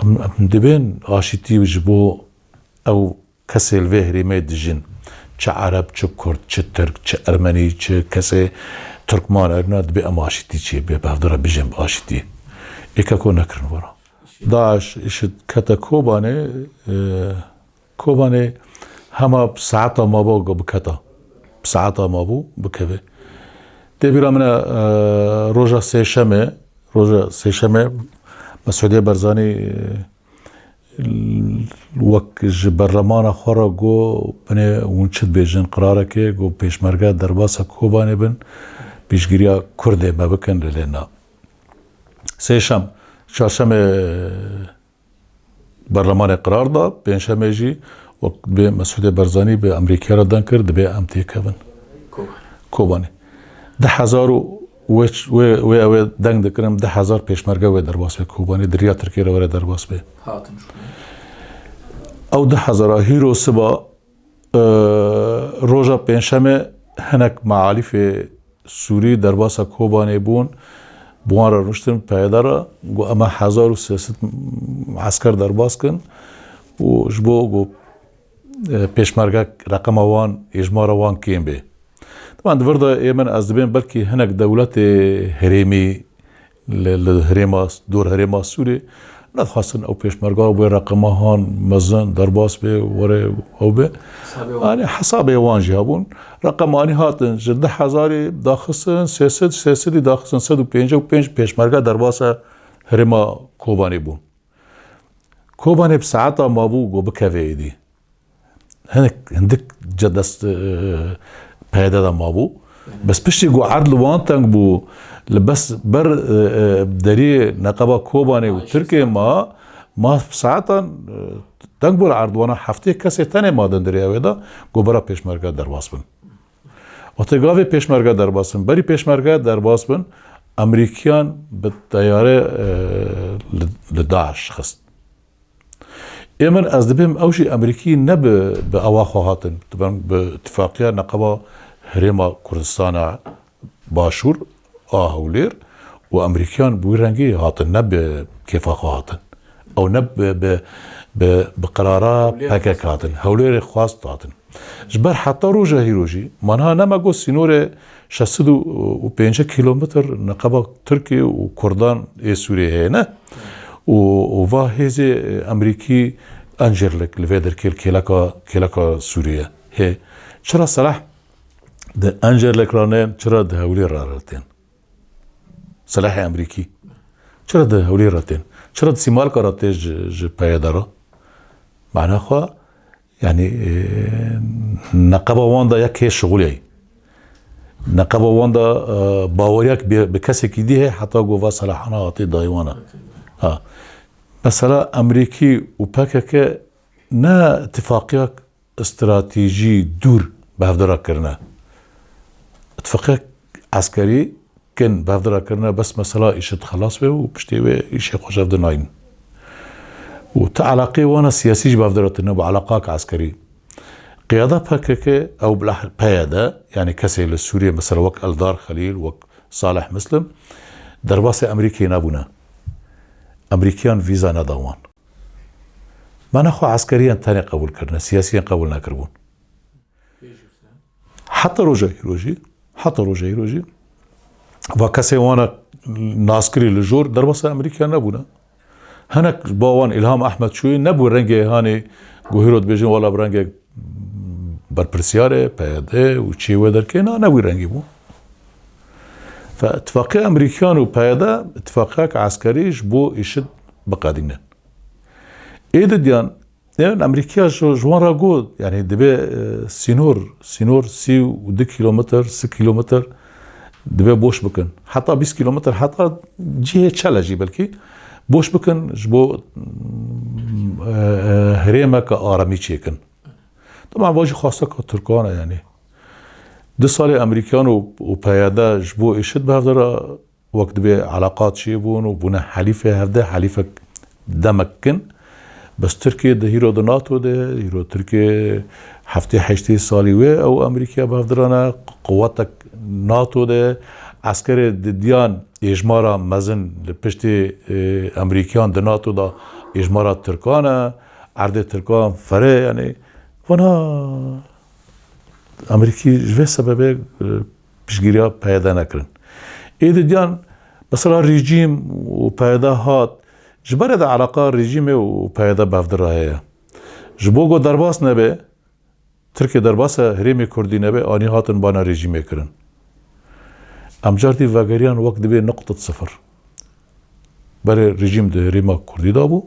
Em, em dibên aşîtî ji bo ew kesê li vê herêmê dijin. Çi Ereb, çi Kurd, çi Tirk, çi Ermenî, çi kesê Tirkman, Erna, dibê em aşîtî çê bê, bi hevdira bijên bi aşîtî. Ê keko nekirin wera. DAIŞ, IŞİD kete Kobanê, e, Kobanê hema bi saeta mabû ku biketa. Bi saeta mabû bikeve. Tê bîra min e, e, roja sêşemê, roja sêşemê Mesûdê Barzanî, e, wek ji berlemana xwe re got, binê hûn çi dibêjin, qirarekê got pêşmerge derbasa Kobanê bin, piştgiriya Kurdê me bikin, lê lê na. Sêşem, çarşemê berlemanê qirar da, pêncşemê jî wek dibê Mesûdê Barzanî bi Amerîkaya re deng kir, dibê em têkevin. Kobanê. Kobanê. Deh hezar û wê, wê, wê ew ê deng dikirin, deh hezar pêşmerge wê derbas bê Kobanê, di riya Tirkiyê re were derbas bê. Hatin şûnê. Ew deh hezara hîro siba, e, roja pêncşemê hinek mealîfê Sûrî derbasa Kobanê bûn, bi wan re rûniştin P Y D re, got, "Ema hezar û sê sed esker derbas kin û ji bo, got, e, pêşmerge reqema wan, êjmara wan kêm bê." Taban di vir de ê min ez dibêm belkî hinek dewletê herêmî li, li herêma, dor herêma Sûrê nedixwestin ew pêşmerga wê reqema han mezin derbas bê, were ew bê. Hesabê wan. Yanî hesabê wan jî hebûn. Reqemanî hatin ji deh hezarî daxistin, sê sed, sê sedî daxistin, sed û pêncî û pênc pêşmerge derbasa herêma Kobanê bûn. Kobanê bi saeta mabû ku bikeve êdî. Hinek, hindik ce dest, e, P Y D de mabû. Bes piştî ku erd li wan teng bû, li bes ber, e, e, deriyê neqeba Kobanê û Tirkê ma, ma saetan, e, teng bû li erd wana, heftê kesê tenê ma din derê ew ê de, ku bera pêşmerge derbas bin. Wextê gavê pêşmerge derbas bin, berî pêşmerge derbas bin, Amerîkiyan bi teyare, e, li, li DAIŞ xist. Ê min, ez dibêm ew jî Amerîkî ne bi, bi awa xwe hatin. Dibin bi îtifaqiya neqeba Herêma Kurdistana Başûr a Hewlêr û Amerîkiyan bi wî rengî hatin, ne bi kêfa xwe hatin. Ew ne bi, bi, bi, bi qirara Hewlêr P K K hatin. Hewlêrê xwest hatin. Ji ber heta roja hîro jî, ma niha nema got sînorê şeş sed û pêncî kilometr neqeba Tirkiyê û Kurdan ê Sûriyê heye, ne? Û, û va hêzê, e, Amerîkî Encerlik li vê derkê li kêleka, kêleka Sûriyê hê. Çira Selah di Encerlik re ne, çira di Hewlêr re tên? Selahê Amerîkî. Çira di Hewlêr re tên? Çira di Sîmalka re tê ji, ji P Y D re? Mana xwe, yanî, e, neqeba wan de yek hê şixuleyî. Neqeba wan de, e, baweriyak bi, bi kesekî dî hê heta ku va Selahana hatê dayê wan e. Ha. Mesela Amerîkî û P K K ne îtifaqiyak stratejî dûr bi hev de re kirine. Îtifaqek eskerî kin bevdira kirine, bes mesela îşid xelas be û piştê wê îşê xwe ji hev de nayîn. Û ti eleqê wana siyasî ji bevdira tine, bi eleqak eskerî. Qiyada P K K ew bila P Y D, yani kesê li Sûriyê mesela wek Eldar Xelîl, wek Salih Muslim, derbasê Amerîkayê nebûne. Amerîkiyan vîza neda wan. Mana xwe eskeriyan tenê qebûl kirine, siyasiyan qebûl nekiribûn. Heta roja îro jî, heta roja îro jî, va kesê wana naskirî li jor derbasa Amerîka nebûne. Hinek ji bo wan Îlham Ehmed çûyê nebû rengê hanê ku hîro dibêjin wala bi rengê berpirsyarê, P Y D û çiyê wê derkê, na, ne wî rengî bû. Fe, îtifaqê Amerîkan û P Y D îtifaqek eskerî ji bo îşid biqedînin. Ê didiyan, yani Amerîkiya ji, ji wan re got, yani dibe, e, sînor, sînor sî û du kilometr, sî kilometr dibe boş bikin. Heta bîst kilometr, heta cihê çele jî belkî boş bikin, ji bo, e, e, herêmeke aramî çêkin. Tamam, va jî xwesteka Tirkan e, yani. Du salê Amerîkan û, û P Y D ji bo IŞİD bi hev de re wek dibê eleqat çêbûn û bûne helîfê hevde, helîfek demek kin. Bes Tirkiye di hîro di NATO de, hîro Tirkiye heftê heştê salî wê ew Amerîkaya bi hev dirane, quwetek NATO de, eskerê didiyan êjmara mezin li piştî, e, Amerîkiyan di NATO de êjmara Tirkan e, erdê Tirkan fere, yani, vana Amerîkî ji vê sebebê, e, piştgiriya P Y D nekirin. Ê didiyan, mesela rejîm û P Y D hat, ji berê de eleqa rejîmê û P Y D bi hev de re heye. Ji bo ku derbas nebe, Tirkiye derbasa herêmê Kurdî nebe, anî hatin bana rejîmê kirin. Em car dî vegeriyan wek dibê nuqtet sifir. Berê rejîm di herêma Kurdî de bû.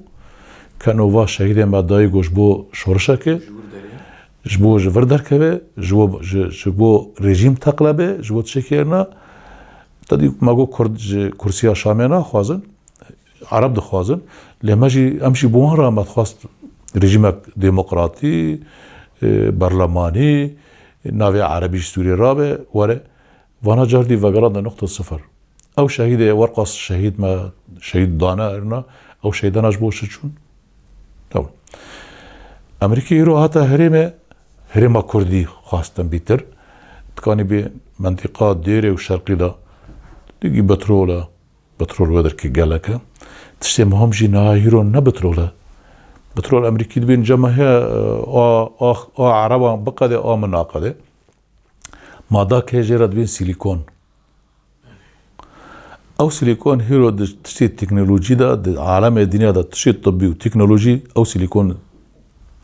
Keno va şehîdê me dayî got ji bo şorişekê, ji bo ji vir derkeve, ji bo, ji, ji bo rejîm teqlebe, ji bo tiştekê na. Te dî me got Kurd ji kursiya Şamê naxwazin, Ereb dixwazin. Lê me jî, em jî bi wan re me dixwest rejîmek demokratî, e, berlemanî, navê Erebî ji Sûriyê rabe, were. Vana car dî vegerandin nuqta sifir. Ew şehîdê werqas şehîd me, şehîd dane erna, ew şehîdana ji bo çi çûn? Ew. Amerîkî îro hata herêmê, herêma Kurdî xwestin bîtir. Dikanî bê mentiqa Dêrê û Şerqî de, digî petrol e, petrol wê derkê gelek e. Tiştê muhim jî niha hîro ne petrol e. Petrol Amerîkî dibên cema heye, a, a, a Ereban biqede, a min naqede. Mada ke jê re dibên sîlîkon. Ew sîlîkon hîro di tiştê teknolojî de, di alemê dinya de tiştê tibbî û teknolojî, ew sîlîkon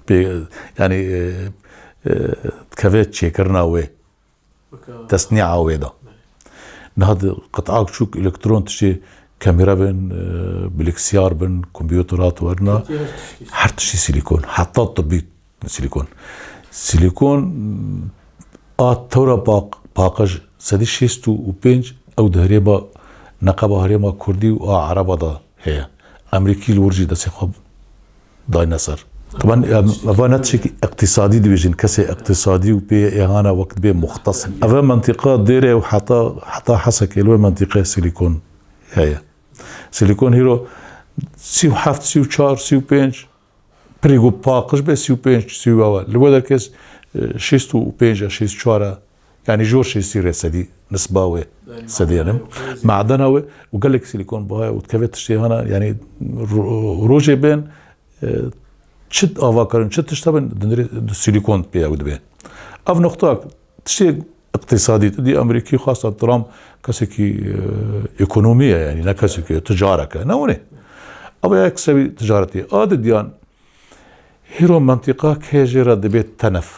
pê, yani, e, e, dikeve çêkirina wê, tesnîa wê de. Niha di qit'ak çûk elektron tiştê kamera bin, e, bilgisayar bin, kompûtera tu werna, her tiştî sîlîkon, heta tibbî. Sîlîkon. Sîlîkon a tewra paq-, paqij sedî şêst û pênc ew di herêma, neqeba herêma Kurdî û a Ereba de heye. Amerîkî li wir jî destê xwe dayne ser. Taban, em, eva ne tiştekî iqtîsadî dibêjin, kesê iqtîsadî û pê êhana wek dibê muxtes. Eve mentiqa Dêrê û heta, heta Hesekê li wê mentiqê sîlîkon heye. Sîlîkon hîro sî û heft, sî û çar, sî û pênc, pirî ku paqij be sî û pênc, sî û ew e. Li wê derkê, e, şêst û pênc e, şêst û çar e. Yanî jor şêstî re sedî nisba wê. Sedî yani. Madena wê û gelek sîlîkon buha ye û dikeve tiştê hana, yanî ro-, rojê bên, e, çi avakirin, çi tişt hebin, dindirê sîlîkon pê ew dibe. Ev noqtak tiştê iqtîsadî, tu dî Amerîkî xwesta Trump kesekî, e, ekonomî ye, yanî ne kesekî ticarek e, ne wine. Ev yek sebî ticaretî. A didiyan, hîro mentiqa kê jê re dibê tenef.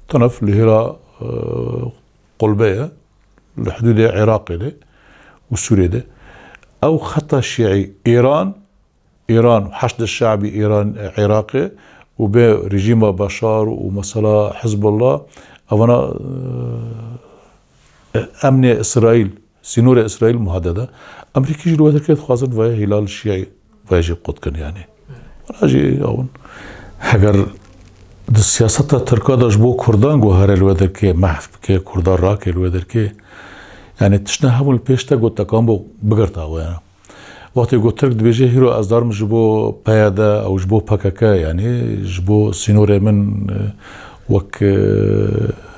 Tenef li hêra, e, qulbe ye, li hidûdê Iraqê de û Sûriyê de. Ew xeta şîî, Îran, Îran, Heşd Şe'bî Îran, Iraqê û bê rejîma Beşar û mesela Hizbullah, evana, e, emnê Îsraîl, sînorê Îsraîl muhadede. Amerîkî jî li wê derkê dixwazin vaya Hîlal Şîî vaya jî qut kin yani. Vana jî awin. Heger Di siyaseta Tirka de ji bo Kurdan ku here li wê derkê, mehf bike, Kurda rake li wê derkê. Yani tiştine hebûn li pêş te got te kan bo bigirta we. Wextê ku Tirk dibêje hîro ez darim ji bo P Y D ew ji bo P K K, yani ji bo sînorê min, e, wek, e,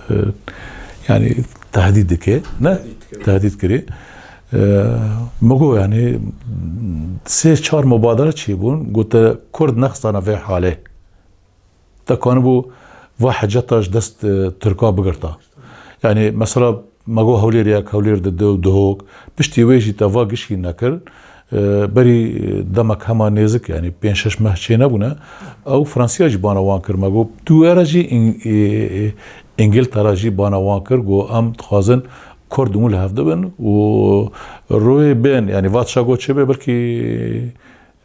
e, yani tehdîd dike, ne? Tehdîd dike. Tehdîd kirî. E, min got yani sê çar mubadele çêbûn, got te Kurd nexistana vê halê. Te kanibû va heceta ji dest, e, Tirka bigirta. Yani mesela me got Hewlêr yek, Hewlêr di du, Duhok. Piştî wê jî te va gişkî nekir. E, berî demek hema nêzik, yani pênc şeş meh çê nebûne. Ew Fransiya jî bana wan kir. Me got tu were jî Îng-, e, e, Îngiltera jî bana wan kir. Got em dixwazin Kurd û li hev dibin û rûyê bên, yani va tişa got çê be, belkî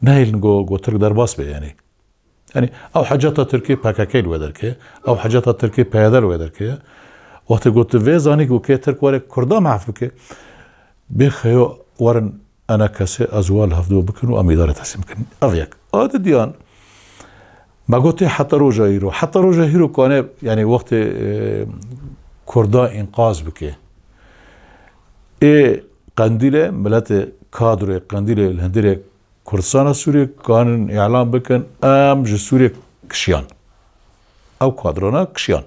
nehêlin got, got Tirk derbas be yani. Yani ew heceta Tirkî P K K li wê derkê, ew heceta Tirkî P Y D li wê derkê. Wextê got tu vê zanî ku kê Tirk were Kurda mehf bike, bê xeyo werin ena kesê ez wa li hevdû bikin û em îdare teslîm bikin. Ev yek. A di diyan, me gotê heta roja hîro. Heta roja hîro kane, yani wextê, e, Kurda înqaz bike. Ê Qendîle, miletê kadroyê Qendîlê li hundirê Kurdistana Sûriyê kanin îlan bikin, em ji Sûriyê kişiyan. Ew kadrona kişiyan.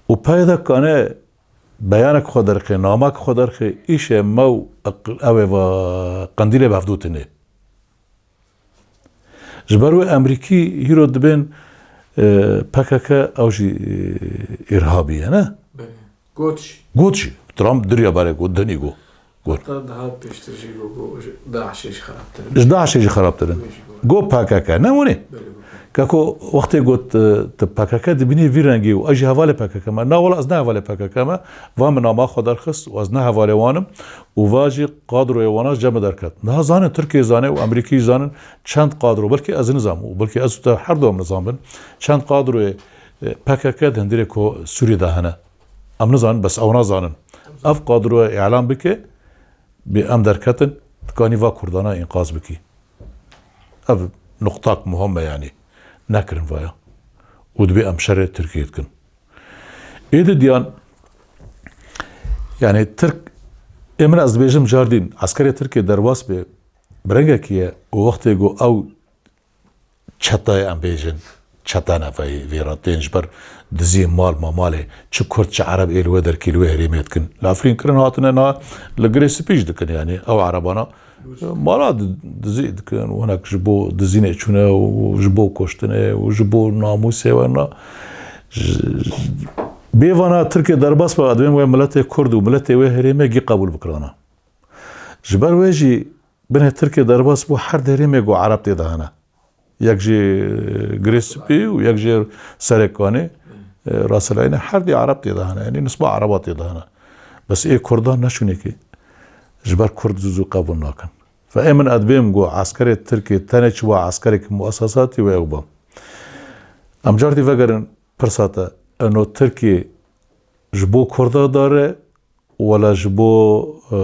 Û peyê de kane beyanek xwe derxê, namek xwe derxê, îşê me û eql-, ew ê va Qendîlê bi hevdû tinê. Ji ber wê Emerîkî hîro dibên, e, P K K ew jî, e, îrhabî ye, ne? Belê. Got jî. Got jî. Trump diriya berê got, dinî got. Got. Heta daha pêştir jî got, got ji DAIŞê jî xerabtir in. Ji DAIŞê jî xerabtir in. Wê jî got. Got P K K, ne hûnê? Belê, got. Keko wextê got, e, tu P K K dibînî vî rengî û ez jî hevalê P K K me. Na wela ez ne hevalê P K K me. Va min nama xwe derxist û ez ne hevalê wan im. Û va jî kadroyê wana ji cem derket. Niha zanin, Tirkiyê zane û Emerîkî zanin çend kadro, belkî ez nizam û belkî ez û te her du em nizam bin. Çend kadroyê, e, P K K di hundirê ku Sûriyê de hene. Em nizanin, bes ew nazanin. Ev kadroya îlan bike, bê em derketin, dikanî va Kurdana înqaz bikî. Ev nuqtak muhim e yani. Nekirin vaya. Û dibê em şerê Tirkiyê dikin. Ê di diyan, yani Tirk, ê min ez dibêjim cardîn, eskerê Tirkiyê derbas bê, bi rengekî ye û wextê ku ew çetayê em bêjin, çetane vê, vê re tên ji ber dizî mal mamalê, çi Kurd, çi Ereb ê li wê derkî li wê herêmê dikin. Li Efrîn kirin hatine na li Girê Spî jî dikin, yani ew Erebana mala di-, dizî dikin, hinek ji bo dizînê çûne û ji bo kuştinê û ji bo namûsê we na. Ji, ji, bê vana Tirkê derbas be, divên wê miletê Kurd û miletê wê herêmê gî qebûl bikirana. Ji ber wê jî binê Tirkê derbas bû, her derêmê ku Ereb tê de hene. Yek jî Girê Spî û yek jî Serê Kanê, e, Rasileyne, her dî Ereb tê de hene. Yanî nisba Ereba tê de hene. Bes ê Kurdan neçûnê ki. Ji ber Kurd zû zû qebûl nakin. Ve ê min ez dibêm ku eskerê Tirkê tenê çi wa eskerekî muesesatî wê ew ba. Em cardî vegerin pirsa te. Eno Tirkê ji bo Kurda dare, wela ji bo, e,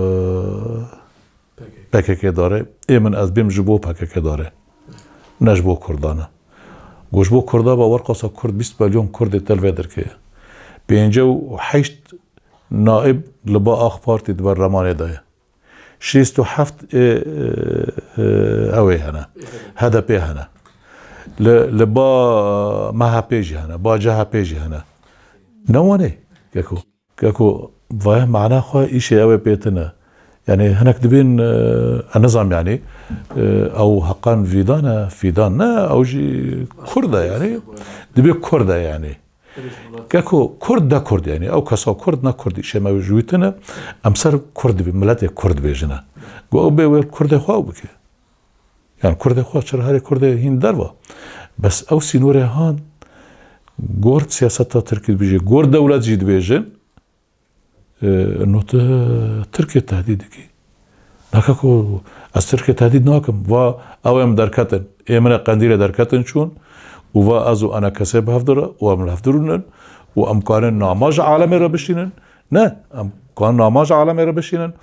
P K K dare. Ê min ez bêm ji bo P K K dare. Ne ji bo Kurdan e. Ku ji bo Kurda ba werqasa Kurd bîst milyon Kurdê te li vê derkê ye. Pêncî û heşt naib li ba A K Partî di berlemanê de ye. Şêst û heft ê, e, e, ew ê hene. H D P hene. Li, li ba M H P jî hene, ba C H P jî hene. Ne wan ê, keko. Keko, vaya mana xwe îşê ew ê pê tune. Yani hinek dibên, e, ez nizam yani, e, ew Heqan Vîdan e, Fîdan ne, ew jî Kurd e yani. Dibê Kurd e yani. Keko, Kurd ne Kurd yani. Ew kesa Kurd ne Kurd, îşê me ji wî tune. Em ser Kurd dibê, miletê Kurd bêjine. Go ew bê wê Kurdê xwe ew bike. Yani Kurdê xwe, çira herê Kurdê hîn derva. Bes ew sînorê han, gor siyaseta Tirkî dibêje, gor dewlet jî dibêjin, e, no tu Tirkê tehdîd dikî. Naka ku ez Tirkê tehdîd nakim. Va ew em derketin. Ê min e Qendîlê derketin çûn. Û va ez û enekesê bi hev dire û em li hev dirûnin. Û em karin nama ji alemê re bişînin. Ne, em kan nama ji alemê re bişînin,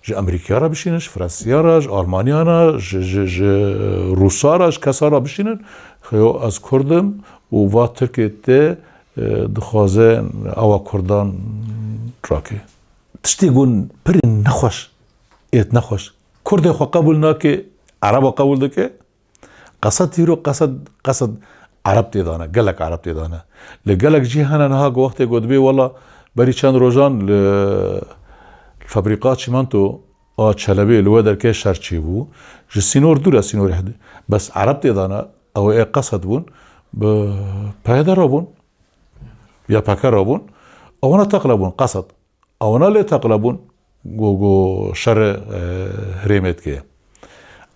ji Amerîkaya re bişînin, ji Fransiya re, ji Almanya re, ji, ji, ji Rûsa re, ji kesa re bişînin. Xeyo ez Kurd im û va Tirkê tê, e, dixwaze awa Kurdan rake. Tiştê gon pirê nexweş, êt nexweş. Kurdê xwe qebûl nake, Ereba qebûl dike. Qesed hîro, qesed, qesed Ereb tê de ne, gelek Ereb tê de ne. Lê gelek jî hene niha ku wextê ku dibê wela berî çend rojan li fabrîka çîmento a Çelebê li wê derkê şer çêbû. Ji sînor dûr e, sînorê hedi. Bes Ereb tê de ne, ew ê qesed bûn, bi P Y D re bûn. Ya P K re bûn. Ewana teqle bûn, qesed. Ewana lê teqle bûn, ku, ku şerê, e, herêmê dike.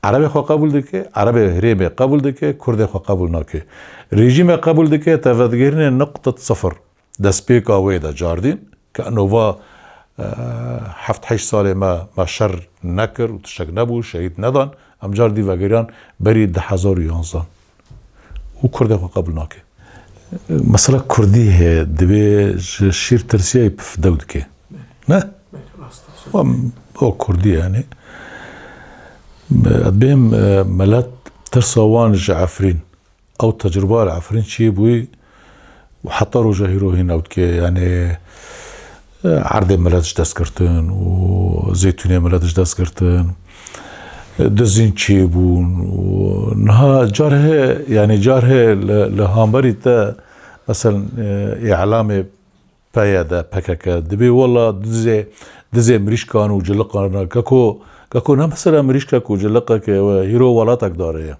Erebê xwe qebûl dike, Erebê herêmê qebûl dike, Kurdê xwe qebûl nake. Rejîmê qebûl dike, te vedigihîne nuqtet sifir. Destpêka wê de cardîn, ke nova, e, heft heşt salê me, me şer nekir û tiştek nebû, şehîd nedan, em cardî vegeriyan berî du hezar û yanzan. Û Kurdê xwe qebûl nake. Mesela Kurdî heye, divê ji şîr tirsiyayî pif dew dike. Ne? Belê, rast e. O, o Kurdî yani. Em bêm, e, milet tirsa wan ji Efrîn. Ew tecrûba li Efrîn çêbûyî û heta roja hîro hîn ew dike. Yani, e, erdê milet ji dest girtin û zeytûnê milet ji dest girtin. E, dizîn çêbûn û niha car heye, yani car heye li, li hamberî te, meselen, e, îlamê P Y D, P K K, dibê wela dizê, dizê mirîşkan û ciliqan re. Kako, kako ne mesela mirîşkek û ciliqekê we, hîro welatek dare ye.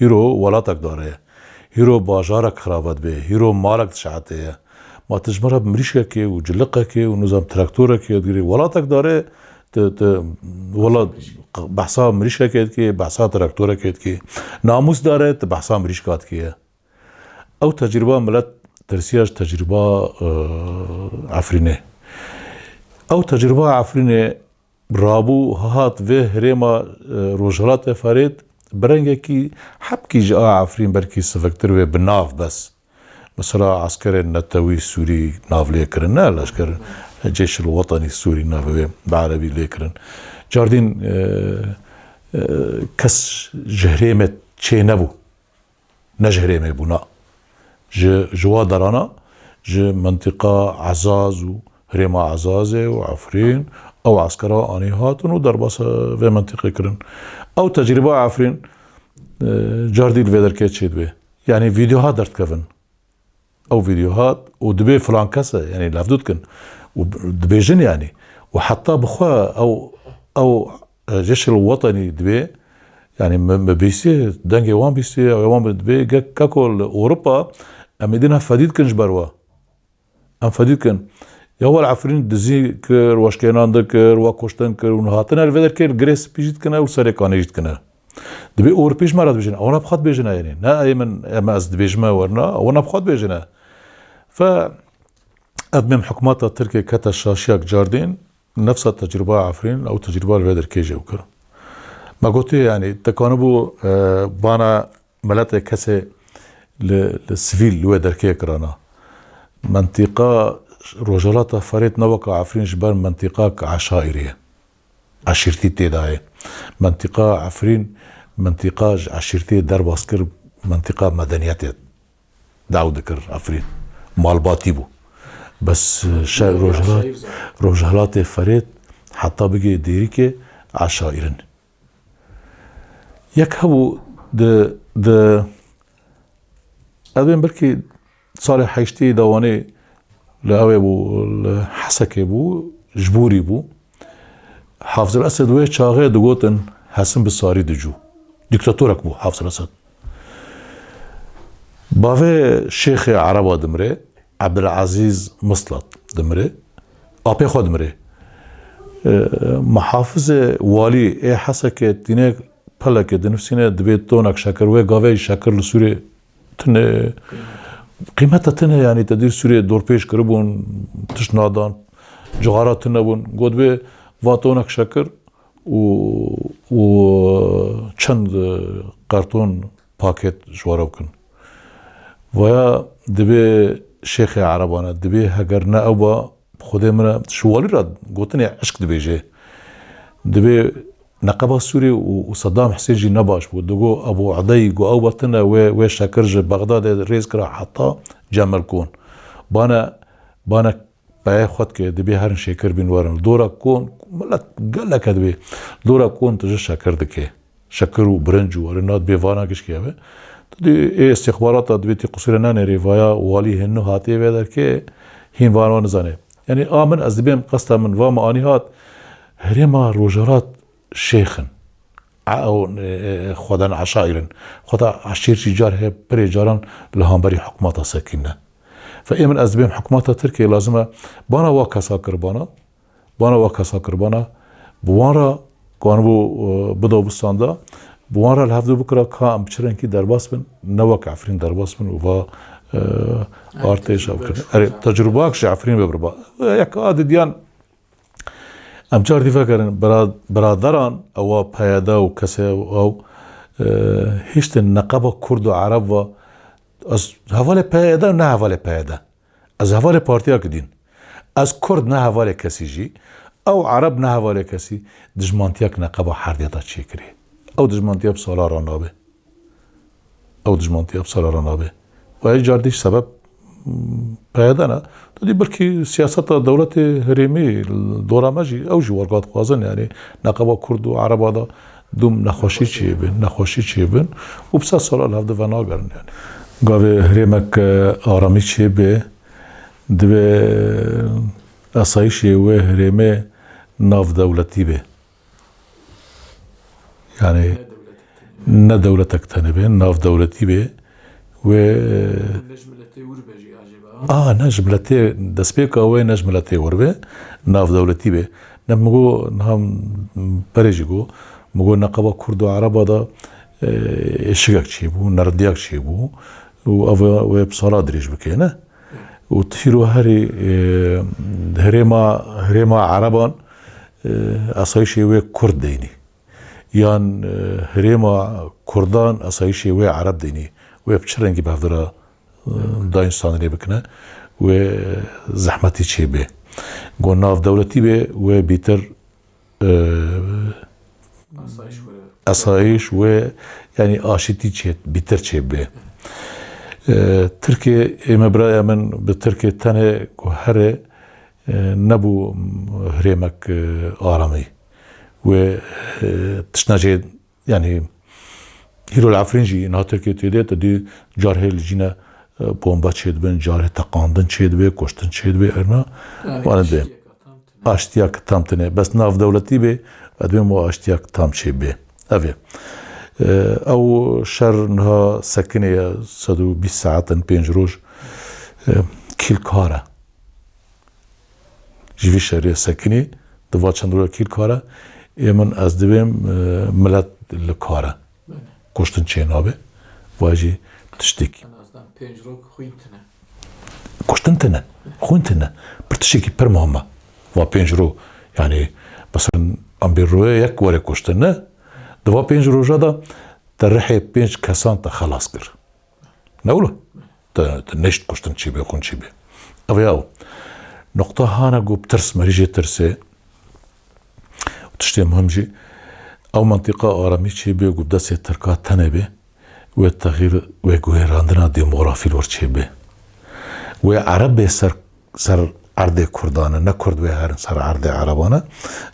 Hîro welatek dare ye. Hîro bajarek xirabe dibe. Hîro malek dişehetê ye. Ma tu ji min re bi mirîşkekê û ciliqekê û nizam traktorekê digirî. Welatek dare, tu, tu, wela behsa mirîşkekê dikî, behsa traktorekê dikî. Namûs dare, tu behsa mirîşka dikî ye. Ew tecrûba milet tirsiya ji tecrûba, e, Efrînê. Ew tecrûba Efrînê rabû hat vê herêma, e, Rojhilatê Ferêt bi rengekî hebkî ji a Efrîn belkî siviktir vê bi nav bes. Mesela eskerên netewî Sûrî nav lê kirin, ne leşker Ceyşil Wetenî Sûrî navê wê bi erebî lê kirin. Cardîn, e, e, kes ji herêmê çê nebû. Ne ji herêmê bû, na. Ji, ji wa derana, ji mentiqa Ezaz û herêma Ezazê û Efrîn, ew eskera anî hatin û derbasa vê mentiqê kirin. Ew tecrîba Efrîn, e, cardî li vê derkê çêdibe. Yanî vîdeoha derdikevin. Ew vîdeoha û dibê filan kes e, yanî levdû dikin û dibêjin yanî. Û heta bi xwe ew, ew, e, Ceyşil Wetenî dibê, yanî me, me bîstî, dengê wan bîstî, ew wan dibê, ge-, keko li Ewropa em ê dîna fedî dikin ji ber we. Em fedî dikin. Ya wel Efrîn dizî kir, weşkênan dikir, we kuştin kir û hatine li vê derkê li girê spî jî dikine û serê kanê jî dikine. Dibê Ewropî ji me re dibêjin. Ewana bi xwe dibêjine yanî. Ne ê min, em ez dibêjime werna, ewana bi xwe dibêjine. Fe, ev mem hikûmeta Tirkê kete şaşiyak cardîn, nefsa tecrûba Efrîn, ew tecrûba li vê derkê jî ew kir. Me gotî, yanî, te kanibû, e, vana miletê kesê li, li sivîl li wê derkê kirana. Mentîqa Rojhilata Ferêt ne weka Efrîn ji ber mentîqak eşaîrî ye. Eşîrtî tê de ye. Mentîqa Efrîn, mentîqa ji eşîrtiyê derbas kir, mentîqa medeniyetê daw dikir Efrîn. Malbatî bû. Bes, e, şe-, Rojhilat-, Rojhilatê Ferêt heta bigê dêrîkê eşaîrin. Yek hebû di, di, ev ên belkî salê heştê de wanê li ew ê bû, li Hesekê bû, ji borî bû. Hafizul Esed wê çaxê digotin Hesin bi sarî dicû. Dîktatorek bû Hafizul Esed. Bavê Şêxê Ereba dimire, Ebdulezîz Mislat dimire, apê xwe dimire. E, muhafizê walî ê Hesekê tîne pelekê dinivîsîne, dibê tonek şekir, wê gavê şekir li Sûrê tune, qîmeta tune, yanî te dîr Sûrê dorpêç kiribûn, tişt nadan, cixara tune bûn. Got bê va tonek şekir û, û çend, e, karton paket ji we re bikin. Vaya dibê Şêxê Erebane, dibê heger ne ew ba, bi Xwedê min re, ji walî re gotinê eşq dibêje. Dibê Neqeba Sûrî û, û Sedam Hisên jî ne baş bû. Digo Ebû Edey, got ew wetine wê, wê Şekir ji Bexdadê rêz kira heta Cemelkon. Bane, bane peyê xwe dike, dibê herin Şekir bîn werin. Li dora kon, milet geleke dibê. Li dora kon tu ji Şekir dike. Şekir û birinc û werin, na dibê vana gişkî ev e. Tu dê ê istixbarata dibê tî qusûre nenêrê vaya walî hênû hatiye vê derkê, hîn van wan nizane. Yanî a min ez dibêm qesta min va min anî hat, herêma Rojhilat şêx in. A-, ew, e, e, xweden eşaîr in. Xweda eşîr jî car heye pirê caran li hemberî hikûmeta sekîn ne. Fe ê min ez dibêm hikûmeta Tirkiyê lazim e bana wa kesa kirbana, bana wa kesa kirbana, bi wan re ku anibû, e, bida wisa da, bi wan re li hevdu bikira ka em bi çi rengî derbas bin, ne wek Efrîn derbas bin û va, e, artêş ev kirin. Erê, tecrubak ji Efrîn ve birba. Yek a didiyan Em car dî vegerin, bira-, biraderan ewa P Y D û kesê ew, ew, e, hiştin neqeba Kurd û Ereb va, ez hevalê P Y D ne hevalê P Y D. Ez hevalê partiya gidîn. Ez Kurd ne hevalê kesî jî, ew Ereb ne hevalê kesî, dijmantiyek neqeba herdê de çêkirî. Ew dijmantiya bi sala re nabe. Ew dijmantiya bi sala re nabe. Û her car dî sebeb, m, P Y D ne. Tu dî belkî siyaseta dewletê herêmî li dora me jî, ew jî werga dixwazin, yanî neqeba Kurd û Ereba de dûm nexweşî çêbin, nexweşî çêbin û bi sed sala li hev di venagerin yanî. Gavê herêmek, e, aramî çêbe, divê asayîşê wê herêmê navdewletî be. Yani ne dewletek tenê be, navdewletî be. Wê, e, ne ji miletê wir be jî acaba? A, ne ji miletê, destpêka wê ne ji miletê wir be, navdewletî be. Ne min got, niha berê jî got, min got neqeba Kurd û Ereba de, e, êşigek çêbû, nerediyek çêbû û ev wê bi sala dirêj bike, ne? Û tîro herî, e, herêma, herêma Ereban, e, asayîşê wê Kurd deynî. Yan, e, herêma Kurdan asayîşê wê Ereb deynî. Wê bi çi rengî bi hevdira, e, dayîn standinê bikine? Wê zehmetî çê bê. Go navdewletî bê, wê bîtir e, Asayiş were. Asayiş wê, yanî aşitî çê, bîtir çê bê. E, Tirkê, ê me biraya min bi Tirkê tenê ku here, e, nebû herêmek, e, aramî. Wê, e, tiştna jê, yanî, hîro li Efrîn jî niha Tirkê tê de, tu dî carhê li jîne, e, bomba çêdibin, carê teqandin çêdibe, kuştin çêdibe, erna, yani, wan de. Aştiyek tam tine. Bes navdewletî bê, ez dibêm o aştiyek tam çê bê. Ev e. E, ew şer niha sekinê ye, sed û bîst saetin, pênc roj, e, kîl kar e. Ji vî şerê sekinî, di va çend roja kîl kar e. Ê min ez dibêm, e, milet li kar e. Belê. Kuştin çê nabe. Va jî tiştekî. En azından pênc rok xwîn tine. Kuştin tine. Xwîn tine. Pir tiştekî pir muhim e. Va pênc ro, yani, mesela, em bê royê yek were kuştin, ne? Di va pênc roja de te rihê pênc kesan te xelas kir. Ne wilo? Te, te neşt kuştin çê bê, xwîn çê bê. Ev ya o. Noqta hane ku bi tirs, merî jê tirsê. Tiştê muhim jî, ew mentiqa aramî çê bê ku bi destê Tirka tenê bê, wê texîr, wê guherandina demografî li wir çê bê. Wê Ereb bê ser, ser erdê Kurdan e, ne Kurd wê herin ser erdê Ereban e,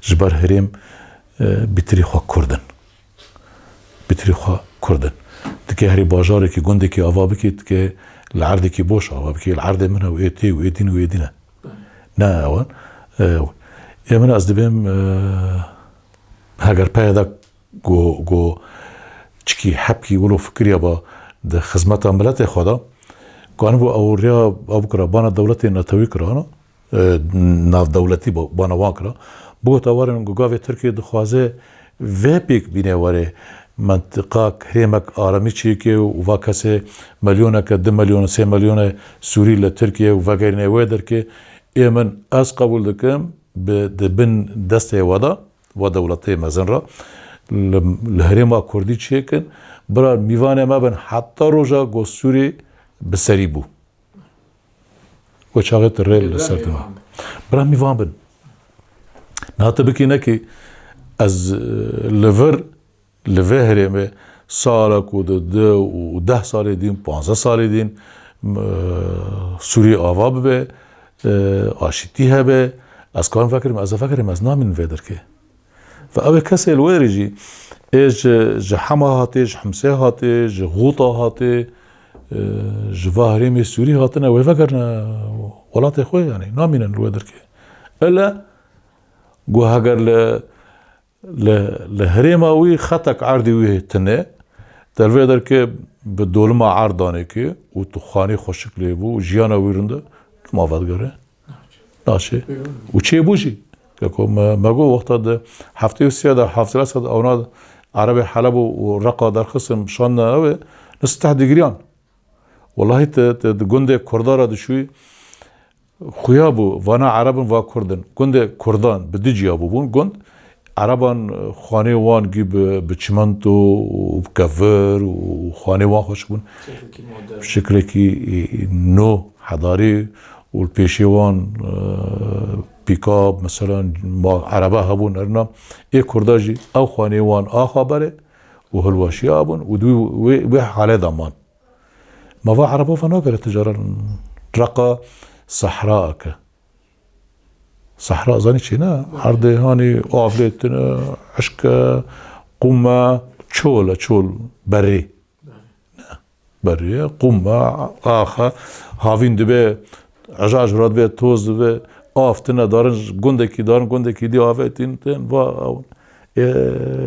ji ber herêm, e, bîtirî xwe Kurd in. Bîtirî xwe Kurd in. Dike herî bajarekî, gundekî ava bikî, dike li erdekî boş ava bikî, li erdê min e û ê tê û ê dîn û ê dîn e. Ne ew in. E, ê min ez dibêm, e, heger peyê de go, go çikî hepkî wilo fikiriya ba di xizmeta miletê xwe de, ku anibû ew riya ew bikira, bana dewletê netewî kirana, e, navdewletî ba-, bana wan kira. Bigota werin ku gavê Tirkiye dixwaze vê pêk bîne were mentiqa herêmek aramî çêke û va kesê milyoneke, du milyon, sê milyonê Sûrî li Tirkiye û vegerîne wê derkê, ê min ez qebûl dikim, bi, di bin destê we de, we dewletê mezin re, li, li herêma Kurdî çêkin, bira mîvanê me bin heta roja ku Sûrî bi serî bû. We çaxê tu rê li ser dima. Bira mîvan bin. Niha tu bikî nekî, Ez, e, li vir, li vê herêmê salek û di, di û deh salê dîn, panzdeh salê dîn, m-, e, Sûrî ava bibe, e, aşîtî hebe, ez karim vekirim, ez vekirim, ez namînim vê derkê. Ve ew ê kesê li wê derê jî, ê ji, ji Hema hatê, ji Himsê hatê, ji Xûta hatê, e, ji va herêmê Sûrî hatine, wê vegerine welatê xwe, yanî namînin li wê derkê. Ele, got heger li, li, li herêma wî xetek erdê wî tune, te li vê derkê bi dolima erd danê kê û tu xanê xweşik lê bû û jiyana wî rind e, dima vedigere. Naçê. Û çêbû jî. Keko me, me got wexta di heftê û sê de, heftê sed ewna Erebê Heleb û, û Reqa derxistin şandine ew ê, nisteh digiriyan. Wellahî te, te di gundê Kurda re dişûyî, xuya bû, vana Ereb in, va Kurd in. Gundê Kurdan bi du ciya bûbûn. Gund, Ereban, e, xanê wan gî bi, bi çimento û bi kevir û xanê wan xweş bûn. Şeklekî modern. Şeklekî, e, e, nû hedarî û li pêşê wan, e, pîkab, mesela, ma-, erebe hebûn, erna. Ê Kurda jî ew xanê wan axa berê û hilweşiya bûn û di wê, wê, wê halê de man. Ma va Ereba va nagere tu caran Reqa sehra eke. Sehra zanî çi ne? Erdê hanî avlê tune, hişk e, qûm e, çol e, çol berê. Ne. Berê ye, qûm e, ax e, havîn dibe, ejaj hura dibe, toz dibe, av tune, darin gundekî, darin gundekî dî avê tîn, tên, va, ew, e,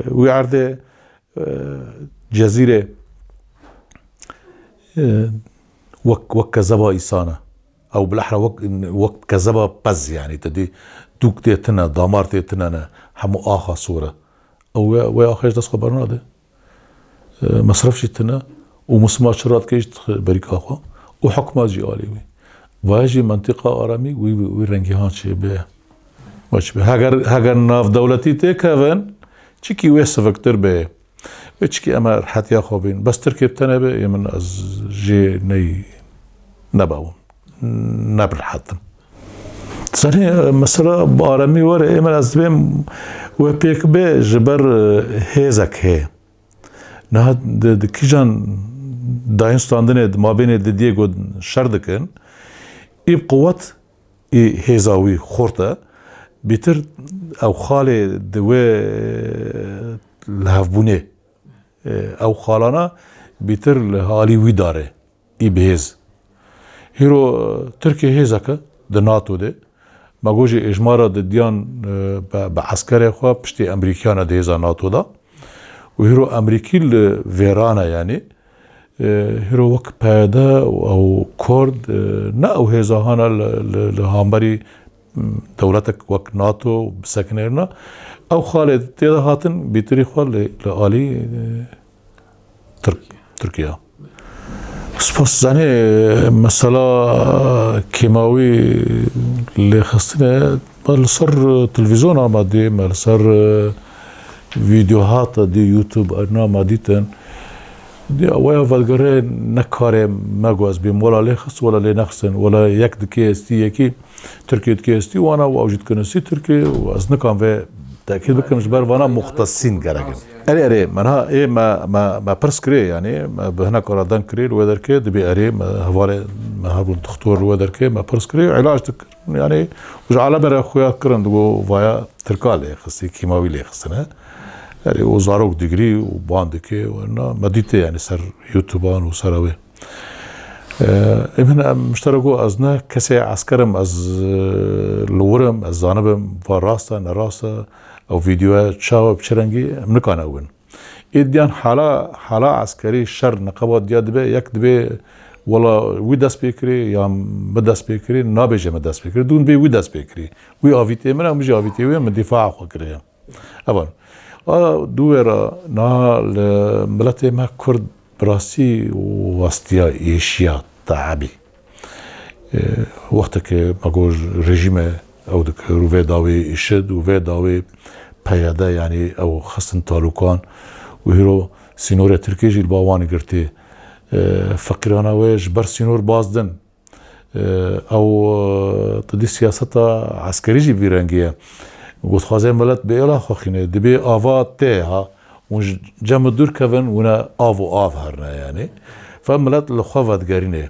wî erdê e, cezîrê, e, wek, wek kezeba îsana. Ew bilehre wek, wek kezeba pez, yanî te dî dûk tê tine, damar tê tine ne, hemû axa sor e. Ew wê, wê axê ji dest xwe bernade. E, mesref jî tine û musima çira dike jî dixe berîka xwe û hikûmet jî alî wî. Vaya jî mentiqa aramî wî, wî rengîhan çêbe. Weş be. Heger, heger navdewletî têkevin, çikî wê siviktir be. Wê çikî em ê rehetiya xwe bîn. Bes Tirkê bi tenê be, ê min ez jê ney nebawim. Ne bi rehet im. Zanî, mesela bi aramî were, ê min ez dibêm wê pêk be ji ber, e, hêzek hê. Niha di, di kîjan dayîn standinê di mabênê di diyê ku şer dikin, î bi quwet ê hêza wî xurt e, bîtir ew xalê di wê lihevbûnê, e, ew xalana bîtir li alî wî dare, î bi hêz. Hîro, e, Tirkiye hêzek e di nato de. Me got jî êjmara di diyan, e, bi, bi eskerê xwe piştî Emerîkiyan e di hêza nato de. Û hîro Emerîkî li vêran e, yanî, e, hîro wek P Y D û ew Kurd, e, ne ew hêza hana li, li, li hemberî, m, dewletek wek nato bisekinêrina. Ew xalê tê de hatin bîtirî xwe li, li alî, e, Tirk, Tirkiye. Spas. Zanî, mesela kêmawî lêxistine, me li ser televîzyona me dî, me li ser, e, vîdyohata dî, YouTube, erna me dîtin. Dî, weya vedigere ne karê me ku ez bêm wela lêxist, wela lê nexistin, wela yek dikê estî yekî. Tirkê dikê estî wana û ew jî dikin estî Tirkê û ez nikan vê tekîd bikim, ji ber vana muxtesîn gerek in. Erê, erê, me niha ê me, me, me pirs kirê, yanî me bi hinek ara deng kirê li wê derkê, dibê erê, me hevalê me hebûn dixtor li wê derkê, me pirs kirê, îlac dikir, yanî û ji alemê re xuya kirin, digo vaya Tirka lê xistî, kîmawî lê xistine. Erê, û zarok digirî û ban dikê, û na me dîtê, yanî ser YouTube-an û ser ew ê. Ê min, em, ji te re got, ez ne kesê esker im, ez, e, li wir im, ez zanibim, va rast e, ne rast e, ew vîdyoya çawa, bi çi rengî, em nikane ew bin. Ê diyan hala, hala eskerî şer neqeba diya dibe, yek dibe, wela wî dest pê kirê, ya min dest pê kirê, nabêje min dest pê kirê, dûn bê wî dest pê kirê. Wî avîtê min e, min jî avîtê wê, min dîfaa xwe kirê. Evan. A, dû wê re niha li miletê me Kurd bi rastî westiya êşiya teebî. E, wextekê me got rejîme ew dikir û vê dawê IŞİD û vê dawê P Y D, yanî ew xistin talûkan û hîro sînorê Tirkê jî li ba wan girtî. E, feqîrana wê ji ber sînor baz din. E, ew, e, tu dî siyaseta eskerî jî vî rengî ye. Got, dixwaze milet bi êla xwe xîne, dibê ava tê ha. Hûn ji cem dûr kevin, hûn e av û av herine, yanî. Fe milet li xwe vedigerîne.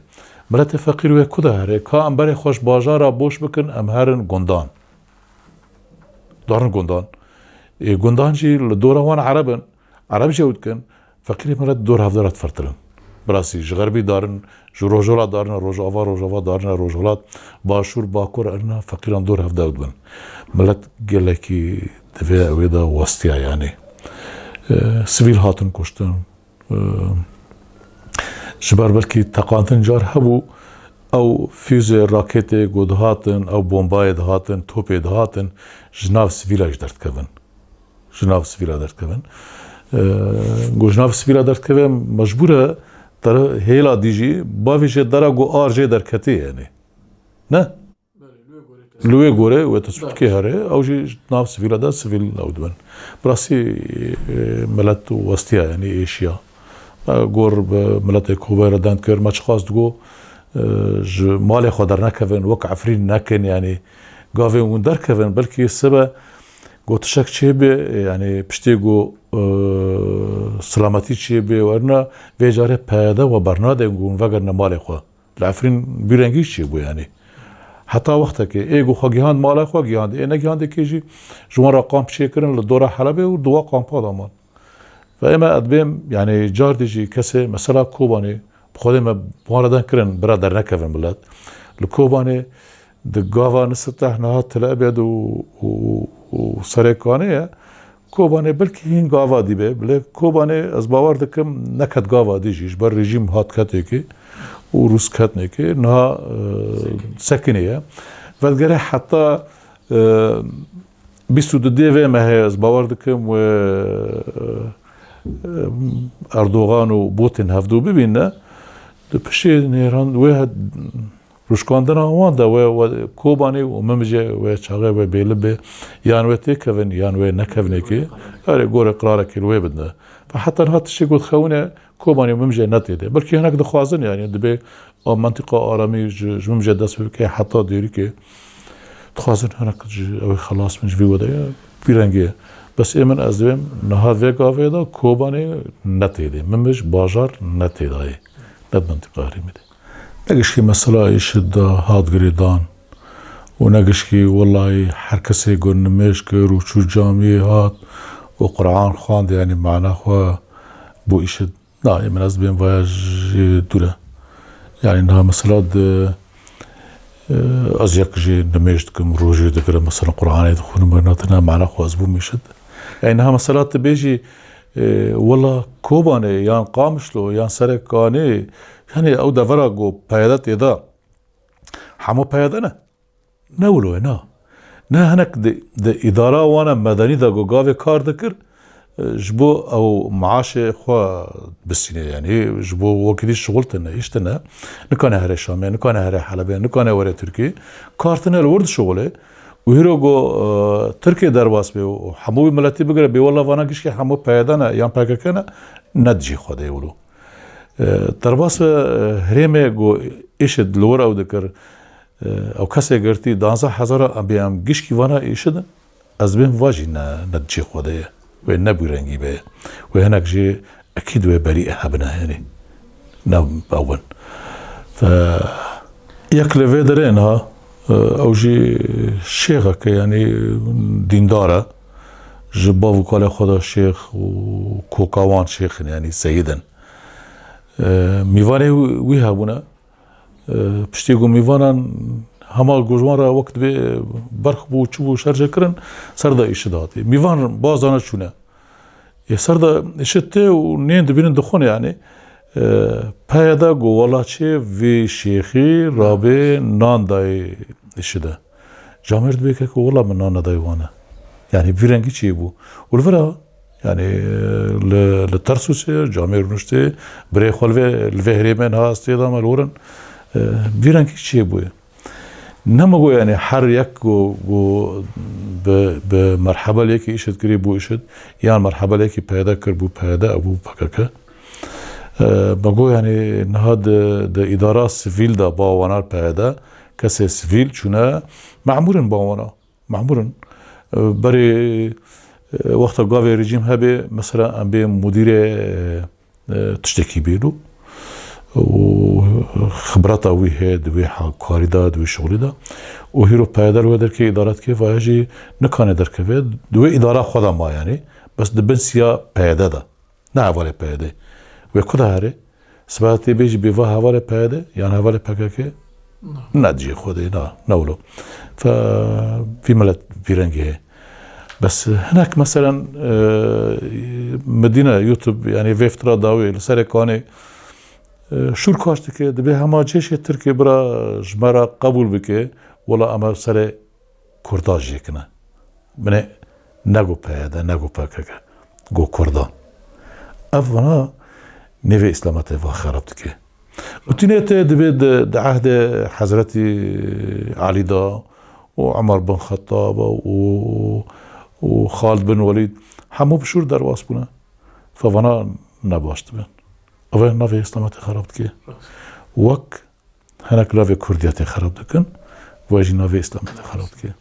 Miletê feqîr wê ku de here? Ka em berê xwe ji bajara boş bikin, em herin gundan. Darin gundan. Ê, gundan jî li dora wan Ereb in. Ereb jî ew dikin. Feqîrê milet dor hevde re difertirin. Birasî, ji xerbî darin, ji rojhilat darine rojava, rojava darine rojhilat, başûr, bakur erine feqîran dor hevde ew dibin. Milet gelekî di vê ewê de westiya, yanî. E, sivîl hatin kuştin. E, ji ber belkî teqandin car hebû, ew fûzê, raketê ku dihatin, ew bombayê dihatin, topê dihatin, ji nav sivîla jî derdikevin. Ji nav sivîla derdikevin. E, ku ji nav sivîla derdikeve, mecbûr e, dere-, hêla dî jî, bavêje dera ku ar jê derketê, yanî. Ne? Li wê gorê, wê te çi bikê here, ew jî ji nav sivîla de sivîl ew dibin. Bi rastî, e, milet westiya, yanî êşiya. Me gor bi miletê Kobanê re deng kir, me çiqas digot, e, ji malê xwe dernekevin, wek Efrîn nekin, yanî gavê hûn derkevin, belkî sibe got tiştek çêbe, yanî piştê got, e, silametî çêbe, werna vê carê P Y D we bernade, hûn vegerine malê xwe. Li Efrîn vî rengî çêbû, yanî. Heta wextekê, ê ku xwe gihand mala xwe gihand, ê negihandekê jî ji wan re kamp çêkirin li dora Helebê û di wa kampa de man. Ve ême ez dibêm, yanî cardê jî kesê, mesela Kobanê, bi Xwedê me bi wan re deng kirin, bira dernekevin milet. Li Kobanê di gava Nisiteh niha Til Ebed û, û, û Serê Kanê ye. Kobanê belkî hîn gava dî be. Bilê Kobanê ez bawer dikim neket gava dî jî. Ji ber rejîm hat ketêkê û Rûs ketnêkê. Niha, e, sekinê ye. Vedigere heta, e, bîst û du dê vê mehê ez bawer dikim wê, e, Erdogan û Putin hevdû bibîne. Di pişê nêran wê he-, Rûşkandina wan de we, we Kobanê û Mimcê we çaxê we bêli be, yan we têkevin, yan we nekevnekê, erê gorê qirarekê li wê bidne. Ve heta niha tiştê ku dixewine Kobanê û Mimcê ne tê de. Belkî hinek dixwazin, yanî dibê a mentiqa aramî ji, ji Mimcê dest pê bike heta Dêrikê. Dixwazin hinek ji ew xelas bin ji vî wede ye. Vî rengê ye. Bes ê min ez dibêm niha vê gavê de Kobanê ne tê de. Mimc bajar ne tê de ye. Ne di mentiqa herêmê de. Ne gişkî mesela îşid de hat girêdan û ne gişkî welahî her kesê ku nimêj kir û çû camiyê hat û Quran xwend, yanî mana xwe bû îşid. Na, ê min ez dibêm vaya jî dûr e. Yanî niha mesela di, e, ez yek jî nimêj dikim, rojê digirim, mesela Quranê dixwînim, werna tine mana xwe ez bûm îşid. Yanî niha mesela tu bêjî, e, wela Kobanê yan Qamişlo yan Serê Kanê, yanî ew devera ku P Y D tê de, hemû P Y D ne. Ne wilo ye, na. Ne hinek di, di îdara wana medenî de ku gavê kar dikir, e, ji bo ew maaşê xwe bisîne, yanî ji bo wekî dî şixul tine, îş tine. Nikane here Şamê, nikane here Helebê, nikane were Tirkiyê. Kar tine li wir dişixule. Û hîro ku, e, Tirkê derbas bê û hemû wî miletî bigire, bê wela vana gişkê hemû P Y D ne yan P K K ne, ne di cî xwe de ye wilo. E, derbas be, e, herêmê ku îşid li wir ew dikir, e, ew kesê girtî danzdeh hezar a, em bê em gişkî vana îşid in, ez bêm va jî ne, ne di cî xwe de ye. Wê ne bi wî rengî be. Wê hinek jî ekîd wê berî hebine, yanî ne ew bin. Fe, yek li vê derê niha, e, ew jî şêxeke, yanî dîndar e. Ji bav û kalê xwe de şêx û koka wan şêx in, yanî seyid in. E, mîvanê wî hebûne. E, piştî ku mîvanan hema ku ji wan re wek dibê berx bû, çi bû, şerje kirin, ser de îşid hatî. Mîvan baz dane çûne. Ê ser de îşid tê û nên dibînin dixwin, yanî. E, P Y D ku wela çê vê şêxî rabê nan dayê îşide. Camêr dibê ke ku wela min nan nedayê wane. Yanî vî rengî çêbû. Û li vir a, yanî, li, li Tersûsê camêr rûniştê, birê xwe li vê, li vê herêmê niha ez tê de me li wir in. E, vî rengî çêbûye. Ne me got, yanî her yek ku, ku bi, bi merhebelekî îşid kirî bû îşid, yan merhebelekî P Y D kir bû P Y D, ew bû P K K. E, me got, yanî niha di, di îdara sivîl de ba wana P Y D, kesê sivîl çûne, memûr in ba wana. Memûr in. Berê, e, wexta gavê rejîm hebe, mesela em bê mudîrê, e, e, tiştekî bêlo û xibreta wî heye di wê ha-, karî de, di wê şixulî de. Û hîro P Y D li wê derkê îdare dike, vaya jî nikane derkeve, di wê îdara xwe de ma yanî, bes di bin siya P Y D de. Ne hevalê P Y D. Wê ku de here? Sibeha tê bêjî bê va hevalê P Y D yan hevalê P K K? Ne diyê Xwedê, na, ne wilo. Fe vî milet vî rengî heye. Bes hinek meselen, e, min dîne YouTube, yanî vê fitra dawê li serê kanê, e, şûr kaş dike, dibê hema cêşê Tirkê bira ji me re qebûl bike, wela em ê serê Kurda jêkine. Binê ne go P Y D, ne go P K K, go Kurdan. Ev vana nêvê Îslametê va xerab dike. Û tînê te divê di, di ehdê Hezretî Elî de û Umar bin Xettab û, û Xalid bin Welîd hemû bi şûr derbas bûne. Fe vana ne baş dibin. Ev navê Îslametê xerab dike. Wek hinek navê Kurdiyetê xerab dikin, we jî navê Îslametê xerab dike.